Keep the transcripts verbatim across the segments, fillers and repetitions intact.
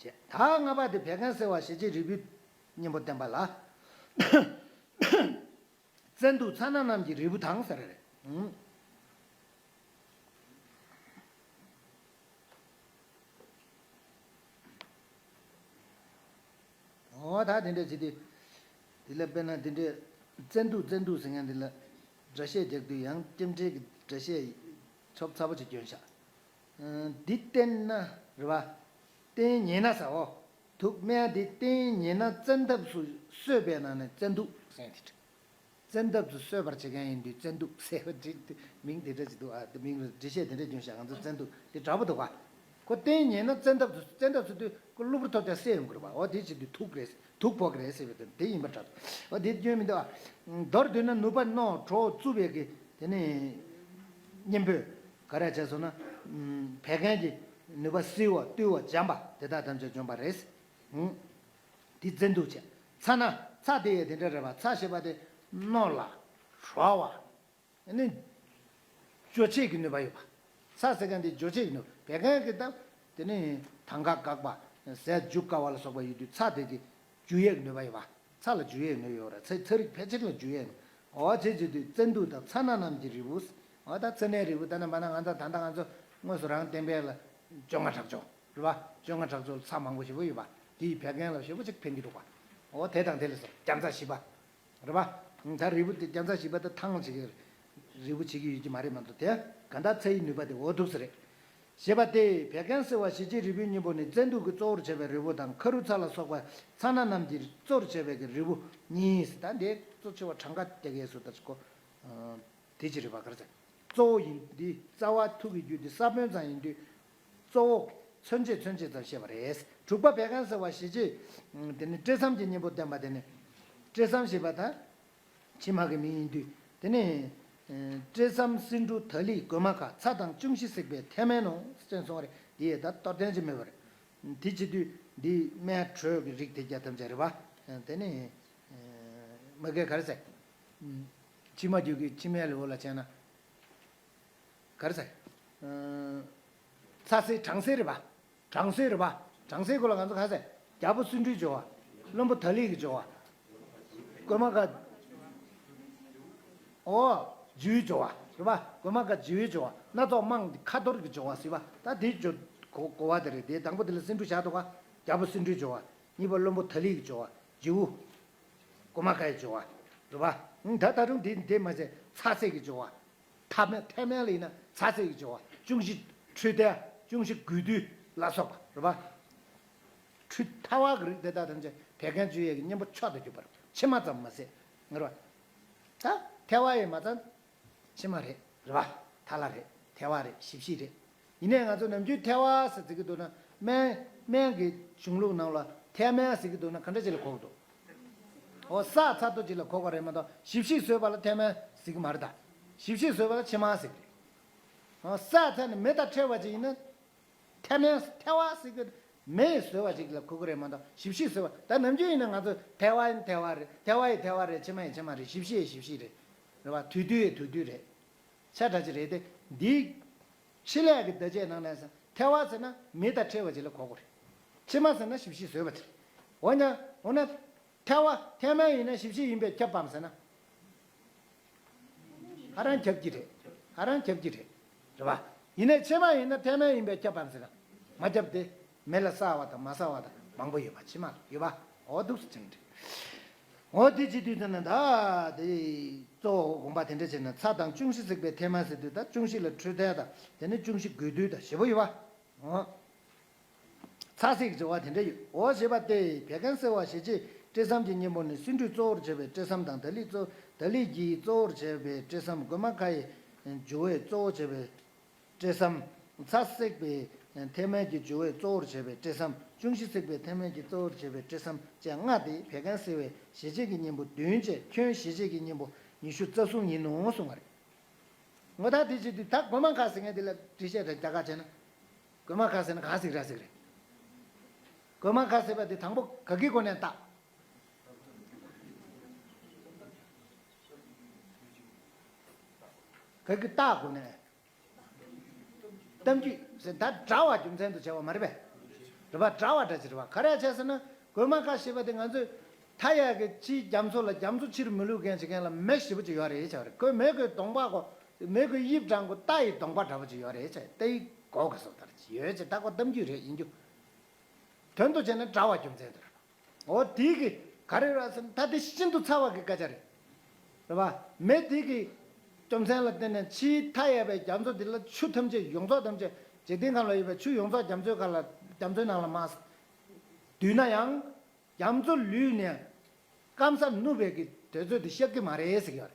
བྱས། ད་ལྔ་པ་དེ་བད་ཀན་སེལ་བ་ཞི་བྱེད་རིལ་བུའི་གཉེན་པོ་བསྟན་པ་ལ། བཙན་དུག་ཚ་སྣ་རྣམས་ཀྱི་རིལ་བུ་དང་ཟེར་རེད། ཨང་། འོ་ད་དེ་འདྲ་བྱེད་དུས། དེ་ལ་དཔེར་ན་དེ་འདྲའི་བཙན་དུག་བཙན་དུག་ཟེར་མཁན་དེ་ལ་སྒྲ་བཤད་རྒྱག་དུས་ཡང་སྐྱེམས་འདྲེ་གི་སྒྲ་བཤད་ཆོབ་ཚ་པོ་ཅིག་བསྐྱོན་ཤག་འདི་བསྟེན་ན་རེད་བ། བསྟེན་ཉེ་ན་ཟེར་འོ། དུག་སྨན་འདི་བསྟེན་ཉེ་ན་བཙན་ཐབས་སུ་གསོད་པས་ན་ནི་བཙན་དུག་ཟེར་དེ། བཙན་ཐབས་སུ་གསོད་པར་བྱེད་མཁན་ཡིན་དུས་བཙན་དུག་ཟེར་བ་འདི་མིང་དེ་འདྲ་ཅིག་འདུག་ཨ། དེ་མིང་རེད། འགྲེལ་བཤད་དེ་འདྲ་བྱུང་ཤག་ང་ཚོ་བཙན་དུག་དེ་འདྲ་པོ་འདུག་ག་ཁོ་བསྟེན་ཉེ་ན་བཙན་ཐབས་སུ་བཙན་ཐབས་སུ་དུས་ཁོ་གློ་བུར་ཐོབ་ཀྱང་བསད་ཡོང་གི་རེད་པ། འོ་དེ་བྱེད་དུས་དུག་རེད། དུག་ཕོག་གི་རེད་ཟེར་བའི་དོན་དེ་ཡིན་པ་འདྲ་འདུག་འོ་དེ་སྐྱོན་མི་འདུག་ཨ། མདོར་བསྡུས་ན་ནུས་པ་རྣོ་གྲོགས་རྩུབ་པའི་གི་དེ་ནི་གཉེན་པོས་ག་རེ་བྱས་སོང་ན། བད་ཀན་གྱི་ནུས་པ་བསིལ་བ་རྟུལ་བ་འཇམ་པ་དེ་དག་ཐམས་ཅད་འཇོམས་པ་རེད། འདི་བཙན་དུག་བྱས། ཚ་སྣ། ཚ་དེ་ཡང་དེ་འདྲ་རེད་པ། ཚ་ཞེས་པ་དེ་རྣོ་ལ་རོ་བ། ཨ་ནི་འཇོ་བྱེད་ཀྱི་ནུས་པ་ཡོད་པ། ཚ་ཟེར་མཁན་དེ་འཇོ་བྱེད་ཀྱི་ནུས་པ། བད་ཀན་གྱི་སྟབས་དེ་ནི་དང་ག་འགག་པ། ཟས་འཇུ་དཀའ་བ་ལ་སོགས་པ་ཡོད་དུས་ཚ་དེ་གི་འཇུ་ཡས་ཀྱི་ནུས་པ་ཡོད་པ། ཚ་ལ་འཇུ་ཡས་ནུས་ཡོད་རེད། ཚ་ཚ་རིགས་ཕལ་ཆེར་ལ་འཇུ་ཡས་ནུས། འོ་བྱེད་བྱེད་དུས་བཙན་དུག་དང་ཚ་སྣ་རྣམས་ཀྱི་རིལ་བུ། འོ་ད་ཚ་སྣའི་རིལ་བུ་ད་ནི་མ་ན་ང་ཚོ་ད་ལྟ་ང་ཚོ་དངོས་སུ་རང་བསྟེན་པའི་ལ་བཅོ་ལྔ་དྲག་སྦྱོར་རེད་པ། བཅོ་ལྔ་དྲག་སྦྱོར་ཚ་མང་པོ་ཞེ་པོ་ཡོད་པ། དེ་ཡིས་བད་ཀན་ལ་ཞེ་པོ་ཅིག་ཕན་གྱི་འདུག་པ། འོ་དེ་དང་དེ་ལས་སོ་རྒྱ་མཚོ་བཞི་པ། རེད་པ། ད་རིལ་བུ་དེ་རྒྱ་མཚོ་བཞི་པ་དེ་ཐང་ལ་བྱེད་ཀྱི་རིལ་བུ་བྱེད་ཀྱི་ཡོད་ཀྱི་མ་རེད་མ་གཏོགས་དེ་ག་ད་ཚ་ཡི་ནུས་པ་དེ་འོ་འདུག་ས་རེད། ཞེས་པ་སྟེ། བད་ཀན་སེལ་བ་ཞི་བྱེད་རིལ་བུའི་གཉེན་པོ་ནི་བཙན་དུག་གིས་གཙོ་བོར་བྱས་པའི་རིལ་བུ་དང་ཁ་རུ་ཚ་ལ་སོགས་པ་ཚ་སྣ་རྣམས་ཀྱིས་གཙོ་བོར་བྱས་པའི་རིལ་བུ་གཉིས། ད་འདི་གཙོ་ཆེ་བ་གྲངས་ཀ་རྒྱག་ཡས་སུ་ད་ཅིག་གོ། དེ་ཅི་རེད་པ་ག་རེ་ཟེར། གཙོ་བོ་ཡིན་འདི་རྩ་བ་ཐུག་གི་རྒྱུད་འདི་ས་བོན་ཙམ་ཡིན་དུས། གཙོ་བོ་མཚོན་བྱེད་མཚོན་བྱེད་ཙམ་བཤད་པ་རེད། དྲུག་པ་བད་ཀན་སེལ་བ་ཞི་བྱེད། དེ་ནི་སྤྲེལ་ཟམ་གྱི་གཉེན་པོ་བསྟན་པ་དེ་ནི། སྤྲེལ་ཟམ་ཞེས་པ་དང་། ཕྱི་མ་གི་མིང་ཡིན་དུས་དེ་ནི། སྤྲེལ་ཟམ་སེ་འབྲུ་དར་ལི་རྒོད་མ་ཁ་ཚྭ་དང་ཅུང་ཞི་བསྲེགས་པའི་ཐལ་སྨན་ནོ་ཅེས་གསུངས་པ་རེད། འདི་ཡི་ད་གཏོར་ཐལ་ཅིག་མེད་པ་རེད། དེ་བྱེད་དུས་འདི་སྨན་དྲོད་ཀྱི་རིགས་དེ་རྒྱ་ཐམས་ཅད་རེད་པ། དེ་ནི། མ་གས་ག་རེ་ཟེར། མཆིལ་མ་རྒྱུད་ཀྱི་མཆིལ་མའི་ལེའུ་ལ་བྱས་ན། ག་རེ་ཟེར། ཚ་སེལ་གྲང་སེལ་རེད་པ། གྲང་སེལ་རེད་པ། གྲང་སེལ་སྐོར་ལ་ང་ཚོ་ག་རེ་ཟེར། རྒྱལ་པོ་སེ་འབྲུའི་སྦྱོར་བ། བློན་པོ་དར་ལི་གི་སྦྱོར་བ། རྒོད་མ་ཁ། འོ། བྱིའུའི་སྦྱོར་བ་རེད་པ། རྒོད་མ་ཁ་བྱིའུའི་སྦྱོར་བ། སྣ་ཚོགས་དམངས་ཀྱི་ཁ་འཐོར་གྱི་སྦྱོར་བ་ཟེར་བ། ད་དེའི་སྦྱོར་གོ་གོ་བ་དེ་རེད། དེའི་དང་པོ་དེ་ལ་སེ་འབྲུ་བཞག་འདུག་ག་རྒྱལ་པོ་སེ་འབྲུའི་སྦྱོར་བ། གཉིས་པ་བློན་པོ་དར་ལི་གི་སྦྱོར་བ། བྱིའུ། རྒོད་མ་ཁའི་སྦྱོར་བ་རེད་པ། ད་ད་རུང་དེ་དེ་མ་ཟད་ཚ་སེལ་གྱི་སྦྱོར་བ། ཐ་མལ་ཐལ་སྨན་ལ་ཡིན་ན་ཚ་སེལ་གྱི་སྦྱོར་བ། ཅུང་ཞི་འཁྲུད་ཐལ། ཅུང་ཞི་གུས་འདུད་ལ་སོགས་པ་རེད་པ། འཁྲུད་ཐལ་བ་གི་རིགས་དེ་དག་ཐམས་ཅད་བད་ཀན་བཅོས་ཡས་ཀྱི་གཉེན་པོ་མཆོག་ཏུ་གྱུར་པ་རེད། ཕྱི་མ་ཙམ་མ་ཟད་ངེས་པ། ད་ཐལ་བ་ཡིན་མ་ཚད། ཕྱི་མ་རེད། རེད་པ། ཐལ་བ་རེད། ཐལ་བ་རེད། ཞི་བྱེད་རེད། ཡིན་ནའི་ང་ཚོ་ནམ་རྒྱུན་ཐལ་བ་ཟེར་ཟེར་གྱི་འདུག་ན། སྨན་སྨན་གྱི་གཞུང་ལུགས་ནང་ལ་ཐལ་སྨན་ཟེར་གྱི་འདུག་ན་ག་འདྲ་ཅིག་ལ་གོ་གི་འདུག་འོ་སྲ་ཚ་དོ་ཅིག་ལ་གོ་གི་རེད་མ་གཏོགས་ཞི་བྱེད་ཟོས་པ་ལ་ཐལ་སྨན་ཟེར་གྱི་མ་རེད་ད། ཞི་བྱེད་ཟོས་པ་ལ་ཕྱི་མ་ཟེར་གྱི་རེད། འོ་སྲ་ཚ་ནི་མེ་དང་ཕྲལ་བ་ཅིག་ཡིན་ན། ཐལ་སྨན་ཐལ་བ་ཟེར་གྱི་མེ་ཟོས་པ་ཅིག་ལ་གོ་གི་རེད་མ་གཏོགས་ཞི་བྱེད་ཟོས་པ། ད་ནམ་རྒྱུན་ཡིན་ན་ང་ཚོ་ཐལ་བ་ཡིན་ཐལ་བ་རེད། ཐལ་བ་ཡིན་ཐལ་བ་རེད། ཕྱི་མ་ཡིན་ཕྱི་མ་རེད། ཞི་བྱེད་ཡིན་ཞི་བྱེད་རེད། རེད་པ། དུས་དུས་ཡིན་དུས་དུས་རེད། ཆ་འདྲ་ཅིག་རེད་དེ། འདིའི་ཆེད་ལས་ཀྱི་བརྡ་ཆད་ནང་ནས་ཐལ་བ་ཟེར་ན་མེ་དང་ཕྲལ་བ་ཅིག་ལ་གོ་དགོས་རེད། ཕྱི་མ་ཟེར་ན་ཞི་བྱེད་ཟོས་པ་དེ་རེད། འོ་ན་འོ་ན། ཐལ་བ་ཐལ་སྨན་ཡིན་ན་ཞི་བྱེད་ཡིན་པས་ཁྱབ་བམ་ཟེར་ན། ཧ་རང་ཁྱབ་ཀྱི་རེད། ཧ་རང་ཁྱབ་ཀྱི་རེད། རེད་པ། ཡིན་ནའི་ཕྱི་མ་ཡིན་ན་ཐལ་སྨན་ཡིན་པས་ཁྱབ་བམ་ཟེར་ན། མ་ཁྱབ་སྟེ། མེ་ལ་སྲ་བ་དང་མ་སྲ་བ་དང་མང་པོ་ཡོད་པ་ཕྱི་མ་ལ་ཡོད་པ། འོ་འདུག་སེ་ཅིག་རེད། འོ་དེ་བྱེད་དུས་ད་ནི་ད་དེ་གཙོ་བོ་དགོངས་པ་དེ་འདྲ་བྱས་ན་ཚྭ་དང་ཅུང་ཞི་བསྲེགས་པའི་ཐལ་སྨན་ཟེར་དུས་ད་ཅུང་ཞི་ལ་འཁྲུད་ཐལ་དང་དེ་ནས་ཅུང་ཞི་གུས་འདུད་དང་ཞེ་པོ་ཡོད་པ། འོ། ཚ་སེལ་གྱི་སྦྱོར་བ་དེ་འདྲ་ཡོད། འོ་ཞེས་པ་སྟེ། བད་ཀན་སེལ་བ་ཞི་བྱེད་སྤྲེལ་ཟམ་གྱི་གཉེན་པོ་ནི་སེ་འབྲུ་གཙོ་བོར་བྱས་པའི་སྤྲེལ་ཟམ་དང་། དར་ལི་གཙོ་དར་ལི་གིས་གཙོ་བོར་བྱས་པའི་སྤྲེལ་ཟམ། རྒོད་མ་ཁ་ཡི་སྦྱོར་བས་གཙོ་བོར་བྱས་པའི་སྤྲེལ་ཟམ། ཚྭ་བསྲེགས་པའི་ཐལ་སྨན་གྱི་སྦྱོར་བས་གཙོ་བོར་བྱས་པའི་སྤྲེལ་ཟམ། ཅུང་ཞི་བསྲེགས་པའི་ཐལ་སྨན་གྱིས་གཙོ་བོར་བྱས་པའི་སྤྲེལ་ཟམ་བཅས་ལྔ་སྟེ། བད་ཀན་སེལ་བའི་ཞི་བྱེད་ཀྱི་གཉེན་པོ་བདུན་བཅས་ཁྱོན་ཞི་བྱེད་ཀྱི་གཉེན་པོ་ཉི་ཤུ་རྩ་གསུམ་ཡིན་ནོ་གསུངས་པ་རེད། ངོ་ཐག་དེ་བྱེད་དུས་ད་རྒོད་མ་ཁ་ཟེར་མཁན་དེ་ལ་འགྲེལ་བཤད་རེ་རྒྱག་ག་བྱས་ན། རྒོད་མ་ཁ་ཟེར་ན་ག་ཟིག་ར་ཟིག་རེད། རྒོད་མ་ཁ་ཟེར་བ་དེ་དང་པོ་ག་གི་སྒོ་ནས་བཏགས། ག་གི་བཏགས་སྒོ་ནས། གཏམ་རྒྱུད་ཟེར་ད་འདྲ་བ་རྒྱུ་མཚན་དུ་བྱས་པ་མ་རེད་པས། རེད་པ། འདྲ་བ་འདྲ་ཅིག་རེད་པ། ག་རེ་བྱས་ཟེར་ན་རྒོད་མ་ཁ་ཞེས་པ་དེ་ང་ཚོས་མཐའ་ཡས་ཀྱི་ཕྱིའི་རྒྱ་མཚོ་ལ་རྒྱ་མཚོ་ཕྱིར་མི་བླུག་མཁན་བྱེད་མཁན་ལ་མེ་ཞེ་པོ་ཅིག་ཡོད་རེད་བྱས་པ་རེད། ཁོས་མེ་གི་གདོང་པ་གོ་མེ་གི་དབྱིབས་བགྲང་གོ་རྟ་ཡི་གདོང་པ་འདྲ་བོ་ཅིག་ཡོད་རེད་བྱས་རྟ་ཡི་མགོ་ག་སོགས་ལྟར་ཅིག་ཡོད་ཅེས་ད་ཁོ་གཏམ་རྒྱུད་རེད་ཡིན་རྒྱུ། དོན་དུ་བྱས་ན་འདྲ་བ་རྒྱུ་མཚན་དུ་རེད་པ། འོ་དེའི་གི་ག་རེ་རེད་ཟེར་ན་ད་དེ་ཤིན་ཏུ་ཚ་བ་གི་སྐད་ཆ་རེད། རེད་པ། མེ་དེ་གི་རྒྱུ་མཚན་ལ་བརྟེན་ནས་ཕྱིའི་མཐའ་ཡས་པའི་རྒྱ་མཚོ་འདི་ལ་ཆུ་ཐམས་ཅད་ཡོངས་རྫོགས་ཐམས་ཅད་འཇིག་རྟེན་ཁམས་ལ་ཡོད་པའི་ཆུ་ཡོངས་རྫོགས་རྒྱ་མཚོའི་ཁ་ལ་རྒྱ་མཚོའི་ནང་ལ་མར་བསྡུས་ན་ཡང་རྒྱ་མཚོ་ལུད་ནས་སྐམ་ས་ནུབ་པའི་གི་དུས་ཚོད་དེ་ཤར་གི་མ་རེད་ཟེར་གི་ཡོད་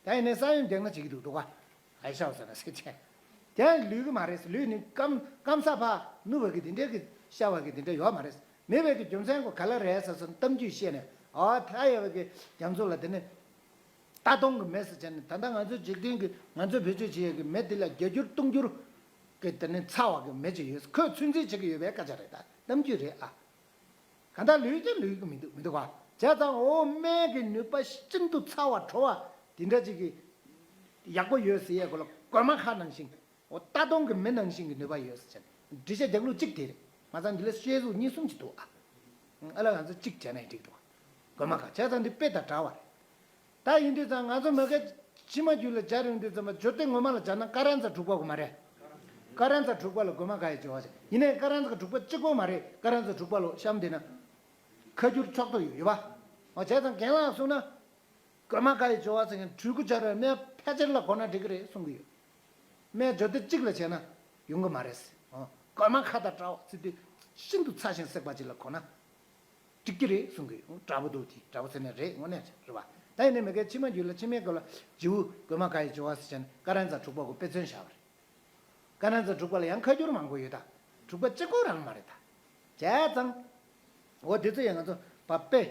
རེད། ད་ཡིན་ནའི་ས་ཡོམ་རྒྱག་ན་བྱེད་ཀྱི་འདུག་འདུག་ག་ཨའི་ཤའོ་ཟེར་ན་ཟེར་བྱས། དེ་ཡང་ལུད་གི་མ་རེད། ལུད་ནི་སྐམ་སྐམ་ས་ཕར་ནུབ་པ་གི་དེ་འདྲའི་གི་ཤར་བ་གི་དེ་འདྲ་ཡོད་མ་རེད། མེད་པའི་གི་རྒྱུ་མཚན་གོ་ག་ལ་རེད་ཟེར་སོང་གཏམ་རྒྱུད་བཤད་ནས་ཨ་མཐའ་ཡས་པའི་གི་རྒྱ་མཚོ་ལ་དེ་ནི་ལྟ་སྟོང་གི་མེ་ཟེར་བྱས་ནས་ད་ལྟ་ང་ཚོའི་འཇིག་རྟེན་གི་ང་ཚོས་བེད་སྤྱོད་བྱེད་ཡས་གི་མེ་དེ་ལ་བརྒྱ་འགྱུར་སྟོང་འགྱུར་གི་དེ་ནི་ཚ་བ་གི་མེ་ཅིག་ཡོད། ཁོས་ཚོད་འཛིན་བྱེད་ཀྱི་ཡོད་པའི་སྐད་ཆ་རེད། ད་གཏམ་རྒྱུད་རེད་ཨ། གང་ལྟར་ལུས་ཀྱང་ལུས་ཀྱི་མི་འདུག་མི་འདུག་ག་བྱས་ཙང་འོ་སྨན་གྱི་ནུས་པ་ཤིན་ཏུ་ཚ་བ་དྲོ་བ་དེ་འདྲ་ཅིག་གི་ཡག་པོ་ཡོད་ཟེར་ཡས་གོ་ལ་རྒོད་མ་ཁ་ནང་བཞིན་འོ་ལྟ་སྟོང་གི་མེ་ནང་བཞིན་གྱི་ནུས་པ་ཡོད་ཟེར་བྱས་འགྲེལ་བཤད་རྒྱག་ལུགས་གཅིག་དེ་རེད། མ་ཚང་འདི་ལ་བཤད་ལུགས་གཉིས་གསུམ་ཅིག་འདུག་ཨ། ཨ་ལ་ང་ཚོ་གཅིག་བྱས་ན་ཡང་འགྲིག་འདུག་རྒོད་མ་ཁ་བྱས་ཙང་འདི་དཔེ་དང་འདྲ་བ་རེད། ད་ཡིན་དུས་ཙང་ང་ཚོ་མ་གི་ཕྱི་མ་རྒྱུད་ལ་སྦྱར་ཡོང་དུས་ཙམ་པ་སྦྱོར་ལྡན་ངོ་མ་ལ་སྦྱར་ན་ཀ་རན་ཚ་དྲུག་པ་གོ་མ་རེད། ཀ་རན་ཚ་དྲུག་པ་ལ་རྒོད་མ་ཁ་ཡི་སྦྱོར་བ་བྱས། ཡིན་ནའི་ཀ་རན་ཚ་དྲུག་པ་གཅིག་པོ་མ་རེད། ཀ་རན་ཚ་དྲུག་པ་ལོ་གཤམ་དེ་ན་ཁ་སྒྱུར་ཕྱོགས་གཏོགས་ཡོད་ཡོད་པ། འོ་བྱས་ཙང་རྒན་ལགས་གསུངས་ན་རྒོད་མ་ཁ་ཡི་སྦྱོར་བ་ཟེར་མཁན་འགྲུལ་སྐུ་སྦྱར་བའི་སྨན་ཕལ་ཆེར་ལ་གོ་ན་འགྲིག་གི་རེད་གསུང་གི་ཡོད། སྨན་སྦྱོར་སྡེ་གཅིག་ལ་བྱས་ན་ཡོང་གི་མ་རེད། འོ་རྒོད་མ་ཁ་དང་འདྲ་བ་ཚིག་དེ་ཤིན་ཏུ་ཚ་ཞིང་སྲེག་པ་ཅིག་ལ་གོ་ན། འགྲིག་གི་རེད་གསུང་གི་ཡོད། འདྲ་པོ་འདུག་དེ་འདྲ་པོ་ཟེར་ནས་རེད་དངོས་གནས་རེད་པ། ད་ཡིན་ནའི་མི་སྒེར་ཕྱི་མ་རྒྱུད་ལ་ཕྱི་མའི་སྐོར་ལ་བྱིའུ་རྒོད་མ་ཁ་ཡི་སྦྱོར་བ་ཟེར་བྱས་ནས་ཀ་རན་ཚ་དྲུག་པ་གོ་དཔེ་མཚོན་བཞག་པ་རེད། ཀ་རན་ཚ་དྲུག་པ་ལ་ཡང་ཁ་སྒྱུར་མང་པོ་ཡོད་ད། དྲུག་པ་གཅིག་པོ་རང་མ་རེད་ད། བྱས་ཙང་། འོ་དེ་ཚོ་ཡང་ང་ཚོ་བ་དཔེ་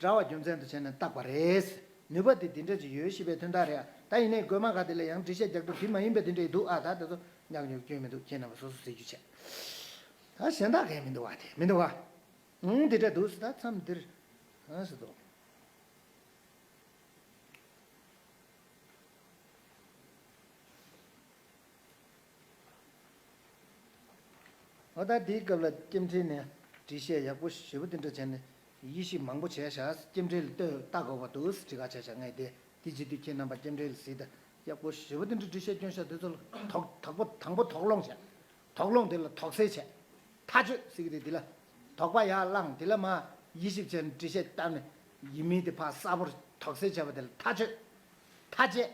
འདྲ་བ་རྒྱུ་མཚན་དུ་བྱས་ནས་བཏགས་པ་རེད། ནུས་པ་དེ་དེ་འདྲ་ཅིག་ཡོད་ཞེས་པའི་དོན་དག་རེད། ད་ཡིན་ནའི་རྒོད་མ་ཁ་དེ་ལ་ཡང་འགྲེལ་བཤད་རྒྱག་ཐུབ་དེ་མ་ཡིན་པའི་དེ་འདྲ་ཡི་འདུག་ཨ། ད་དེ་ཚོ་ཉག་ཉོག་སྐྱོན་མི་འདུག་ཁྱེད་རྣམ་པ་སོ་སོ་ཟེར་རྒྱུ་བྱས། ད་གཞན་དག་གས་མི་འདུག་བ་དེ་མི་འདུག་བ། ཨང་། འདི་འདྲ་འདུག་ཟེར། ད་མཚམས་འདིར་ཨང་ཟེར་དོ། འོ་ད་འདིའི་སྐབས་ལ་སྐྱེམས་འཕྲེང་ནས་འགྲེལ་བཤད་ཡག་པོ་ཞེ་པོ་འདི་འདྲ་བྱས་ནས་དབྱེ་ཞིབ་མང་པོ་བྱས་བཞག་སྐྱེམས་འཕྲེང་ལ་ལྟོས་ལྟ་དགོས་པ་འདུག་ཟེར་དྲི་ག་བྱས་བཞག་ངས་དེ་དེ་བྱེད་དུས་ཁྱེད་རྣམ་པ་སྐྱེམས་འཕྲེང་ལ་གཟིགས་དང་ཡག་པོ་ཞེ་པོ་འདི་འདྲ་འགྲེལ་བཤད་སྐྱོན་བཞག་དེ་ཚོ་ལ་དོགས་དང་པོ་དང་པོ་དོགས་སློང་བྱས། དོགས་སློང་དེ་ལ་དོགས་སེལ་བྱས། མཐའ་དཔྱོད་ཟེར་གི་དེ་དེ་ལ་དོགས་པ་ཡར་བསླངས་དེ་ལ་མ་དབྱེ་ཞིབ་བྱས་ནས་འགྲེལ་བཤད་བཏབ་ནས་ཡིན་མིན་དེ་ཕར་གསལ་པོར་དོགས་སེལ་བྱས་པ་དེ་ལ་མཐའ་དཔྱོད། མཐའ་དཔྱད།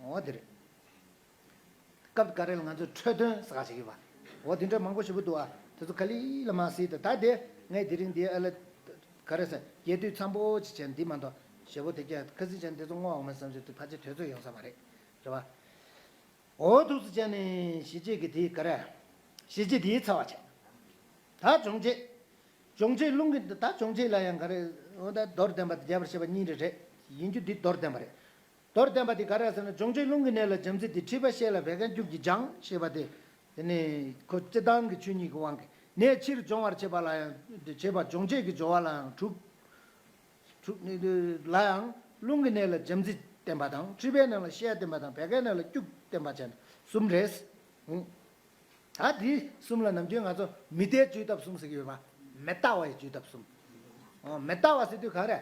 འོ་དེ་རེད། སྐབས་འགའ་རེ་ལ་ང་ཚོས་འཕྲོས་དོན་ཟེར་ག་ཞིག་ཡོད་པ། འོ་དེ་འདྲ་མང་པོ་ཞེ་པོ་འདུག་ཨ། དེ་ཚོ་ག་ལེ་ལ་མ་གཟིགས་དང་ད་དེ་ངས་དེ་རིང་འདི་ཨ་ལ་ག་རེ་ཟེར་རྒྱས་བསྡུས་འཚམ་པོ་ཅིག་བྱས་ནས་འདི་མ་གཏོགས་ཞེ་པོ་དེ་རྒྱ་ཁ་སིག་བྱས་ནས་དེ་ཚོ་བསྔོ་འོང་མ་བསམ་ཞིག་དུ་ཕལ་ཆེར་དུས་ཚོད་ཡོང་ས་མ་རེད། རེད་པ། འོ་ཐུགས་སུ་བྱས་ནས་ཞི་བྱེད་ཀྱི་དེའི་ག་རེ། ཞི་བྱེད་དེའི་ཚ་བ་བྱས། ད་སྦྱོང་བྱེད། སྦྱོང་བྱེད་རླུང་གི་ད་སྦྱོང་བྱེད་ལ་ཡང་ག་རེ། འོ་ད་མདོར་བསྟན་པ་དང་རྒྱས་པར་བཤད་པ་གཉིས་རེ་རེད། ཡིན་རྒྱུ་འདི་མདོར་བསྟན་པ་རེད། མདོར་བསྟན་པ་འདི་ག་རེ་ཟེར་ན་སྦྱོང་བྱེད་རླུང་གི་ནད་ལ་འཇམ་རྩི་སྟེ་མཁྲིས་པ་བཤལ་ལ་བད་ཀན་སྐྱུགས་ཀྱིས་སྦྱང་ཞེས་པ་སྟེ། དེ་ནི་ཁོ་སྤྱིར་བཏང་གི་ཆོས་ཉིད་ཀྱི་དབང་གིས་ནད་ཕྱིར་སྦྱོང་བར་བྱེད་པ་ལ་ཡང་བྱེད་པ་སྦྱོང་བྱེད་ཀྱི་སྦྱོར་བ་ལ་ཡང་གྲུབ། གྲུབ་ནི་ལ་ཡང་རླུང་གི་ནད་ལ་འཇམ་རྩི་བསྟེན་པ་དང་མཁྲིས་པའི་ནད་ལ་བཤལ་བསྟེན་པ་དང་བད་ཀན་ནད་ལ་སྐྱུགས་བསྟེན་པ་བྱས་ནས་གསུམ་རེད། ད་འདི་གསུམ་ལ་ནམ་རྒྱུན་ང་ཚོ་མི་བདེ་བཅོས་ཐབས་གསུམ་ཟེར་གྱི་ཡོད་པ། མི་ལྟ་བའི་བཅོས་ཐབས་གསུམ། མི་ལྟ་བ་ཟེར་དུས་ག་རེ།